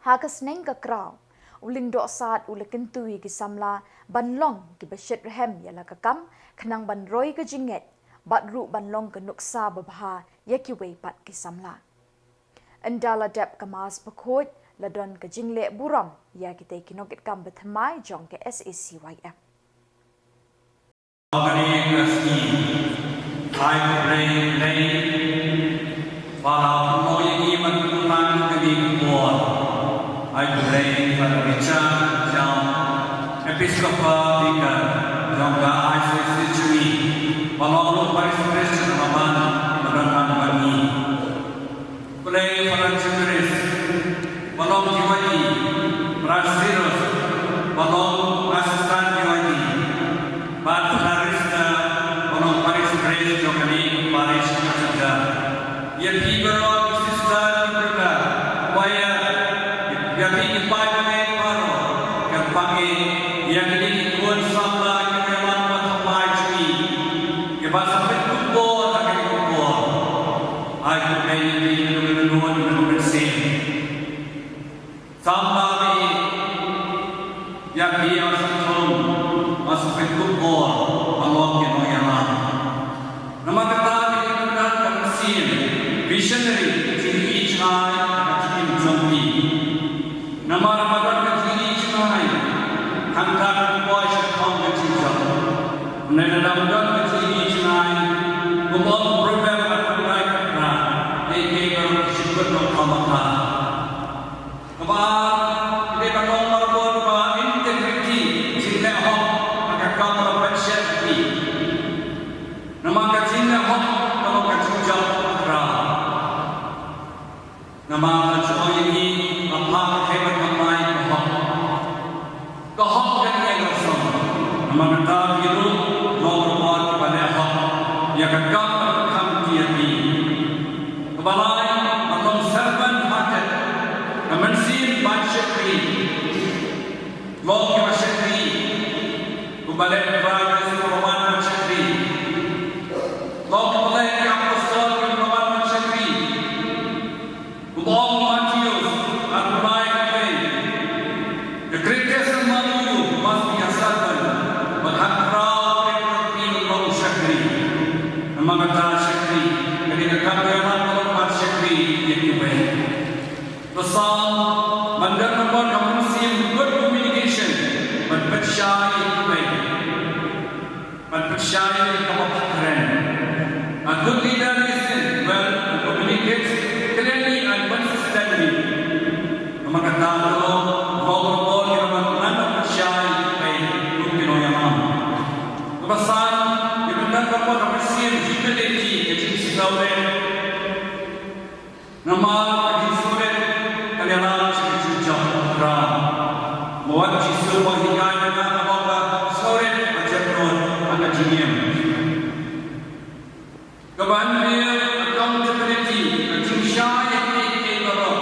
Ha ka sneng ka Kraw, u Lyngdoh Sad u la kyntu ïa ki samla ban long kiba shitrhem ïa la ka kam khnang ban roi ka jingngeit bad ruh ban long ka nuksa babha ïa kiwei pat ki samla. Ynda la dep ka Mass Bakhuid, la don ka jingleh burom ïa kitei ki nongkitkam bathymmai jong ka S A C Y M. Kane ka sngi, ai khublei, khublei ba la pynlong ïa ngi ban pynlong kane ka por. Ai khublei Father Richard Majaw, Episcopal Vicar jong ka I C C jong ngi, ba long ruh Parish Priest jong ka Maban, ba don lang bad ngi. Khublei Father Jimaris, ba long G Y D, Brother Cyrus, ba long Assistant G Y D, bad Father Rester, ba long Parish Priest jong kane ka Parish Cathedral. Ïa phi baroh ki sister, ki brother, choir, ïa phi ki paidbah baroh, kyrpang ïa kine ki khun samla, ki nongïalam bathymmai jong ngi, kiba sa pynkup bor ha kane ka por. Ai khublei ïa phi, ïa phi, ïa phi, ïa phi. Samla, ïa phi, ïa phi, ïa phi, ïa phi, namar kata, phi dei ki nongïalam, visionary, jingïohi jngai, ka jingim jong phi. Namar ba don ka jingïohi jngai, hangta ka poi sha ka jingïohi jngai. Hynrei lada ym don ka jingïohi jngai, kumba ong proverb, ka jingïohi jngai, ei ei ka jingïohi jngai. Kaba ar, ka dei ban long marwei ba integrity, jingleh hok ha ka kam ba pynshai phi. Namar ka jingleh hok ka long ka jingjop khraw. Namar Namar kata phi ruh long robot kiba leh hok ïa ka kam kaba kham kti ïa phi. Kaba lai, ban long servant hearted, ka mynsiem ban shakri. Long kiba shakri, kumba leh Trai Jisu ba wan ban shakri. Long kiba leh ki apostol kiba wan ban shakri. Kumba ong u Mathaios, ar phew lai, ka greatest among you must be a servant. Bad ha khraw, phi long u shakri. Namar kata shakri, ka dei ka kam kaba long ban shakri ïa kiwei. Ba san, ban don namar ka mynsiem good communication, ban pynshai ïa kiwei. Ban pynshai ïa kaba kren. A good leader listens well and communicates clearly and consistently. Namar kata ka long, long, long, long, long, long, pynshai ïa kiwei, kum ki nongïalam. Kaba san, ïa ban don namar ka mynsiem humility, ka jingsngewrit. Namar ka jingsngewrit kan ïalam sha ka jingjop u Trai. Ba wat Jisu ba u hikai ïa nga, namar ka sngewrit, ka jemnud, ha ka jingim. Kaba hynriew, accountability, ka jingshai ïa kiei kiei baroh.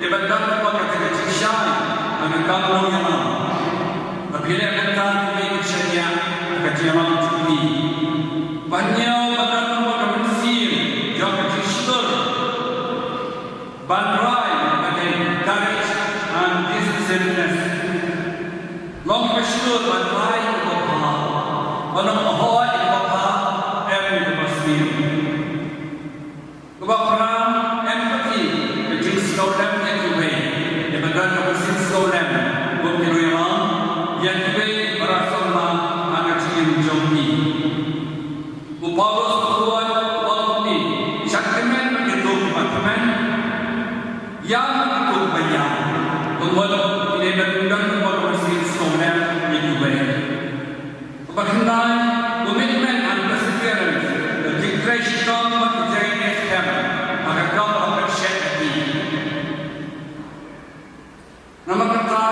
Dei ban don namar kata ka jingshai ha ka kam nongïalam. Ba phi leh mynta, phi leh shaniah ha ka jingïalam jong phi. Ban ïoh ban don namar ka mynsiem jong ka jingshlur. Ban rai ban dei courage and decisiveness. Long kiba shlur ban rai ïa kiba bha. Ban ym hoi ïa kiba bha, em ïa kiba sniew. Kaba phra, empathy, ka jingsngewlem ïa kiwei. Ïa ban don ka mynsiem sngewlem kum ki nongïalam ïa kiwei kiba la samla ha ka jingim jong ki. U Paulus u ong, u ong kumne, shah kmen bad kito kiba kmen, ïam bad kito kiba ïam. Ka mut, ine ban don ka mynsiem sngewlem ïa kiwei. Kaba khyndai, commitment and perseverance, ka jingtrei shitom bad ka jingtrei skhem ha ka kam kaba pynshai ïa ki. Namar kata,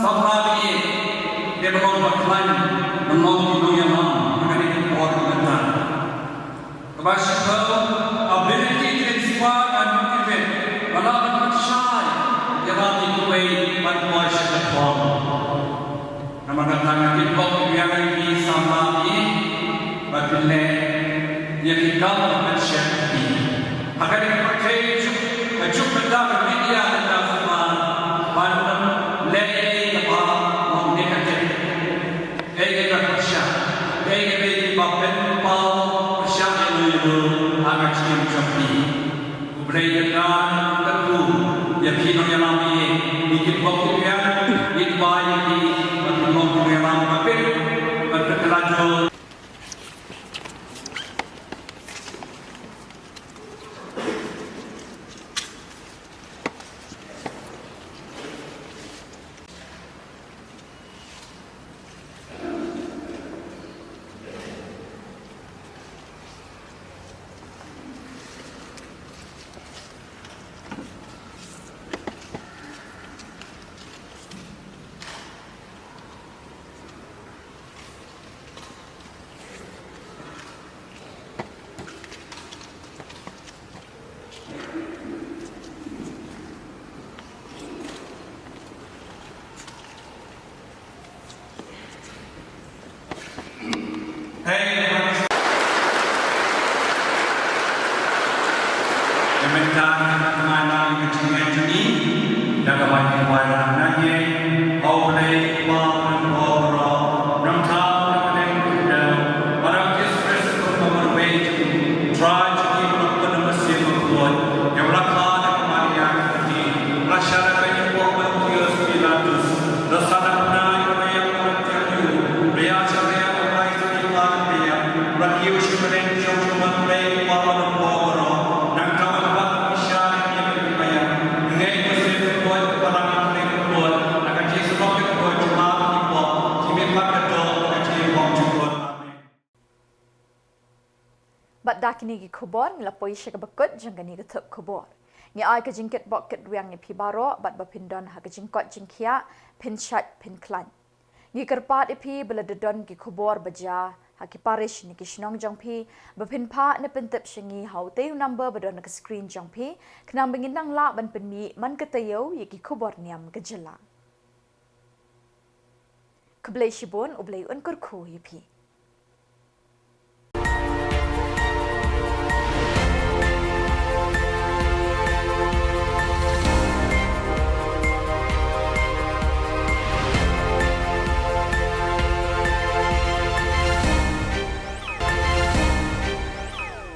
samla ïa, dei ban long ba khlaiñ, ban long ki nongïalam ha kane ka por mynta. Kaba shiphew, ability to inspire and motivate, ba lah ban pynshai ïa kiwei ban poi sha ka thong. Namar kata nga kitbok ïa phi samla ïa, ba phin leh ïa ki kam ba pynshai ïa phi. Ha kane ka pyrthei juk, juk mynta ka media mynta samla, ban leh ïa kaba long negative. Ïa kaba pyrshah, ïa kaba pynpaw pyrshah ïa u, ïa u ha ka jingim jong phi. U Blei u kyrkhu ïa phi nongïalam ïa, ngi kitbok ïa phi, ngi duwai ïa phi, ba phin long ki nongïalam ba fit, ba phin kylla jong. Hei, mynta ka jingïalang ka jingïalang jong ngi da kaba ngi wan na ngi, ha U Blei U Kpa, U Nongpynim baroh, Nongthaw, Nongpynim, Nongpynim, Nongpynim, Nongpynim, Nongpynim, Trai jong ngi, ba la pynmynsaw ïa ka khlad, ïa ka kmie, ïa ka kti, la shah da ka ïing u Pontius Pilatus, la sah na ka bnai kaba ïaid lynter ïa u, la ïaid sha riang u Trai jong ngi Blei, la kiew sha bneng jong u Blei Kpa Nongpynim baroh, nangta la wan ban pynshai ïa ki ba ïap, ngeit ba u Mynsiem Bakhuid u la ïaid lynter ïa ka khlad, ha ka jingsuk ïa ka khuid jong u Blei Kpa, ki mih bad ka doh ha ka jingim jong u Trai. Amen. Bad da kine ki khubor ngi la poi sha kaba kut jong kane ka thup khubor. Ngi ai ka jingkitbok kitrwiang ïa phi baroh bad ba phin don ha ka jingkoit jingkhiah, phin shait phin khlaiñ. Ngi kyrpad ïa phi ba lada don ki khubor ba jia ha ki parish ne ki shnong jong phi, ba phin phah ne pyntip sha ngi ha utei u number ba don ha ka screen jong phi, khnang ba ngin nang lah ban pynmih man ka taïew ïa ki khubor niam ka jylla. Khublei shibun, U Blei un kyrkhu ïa phi.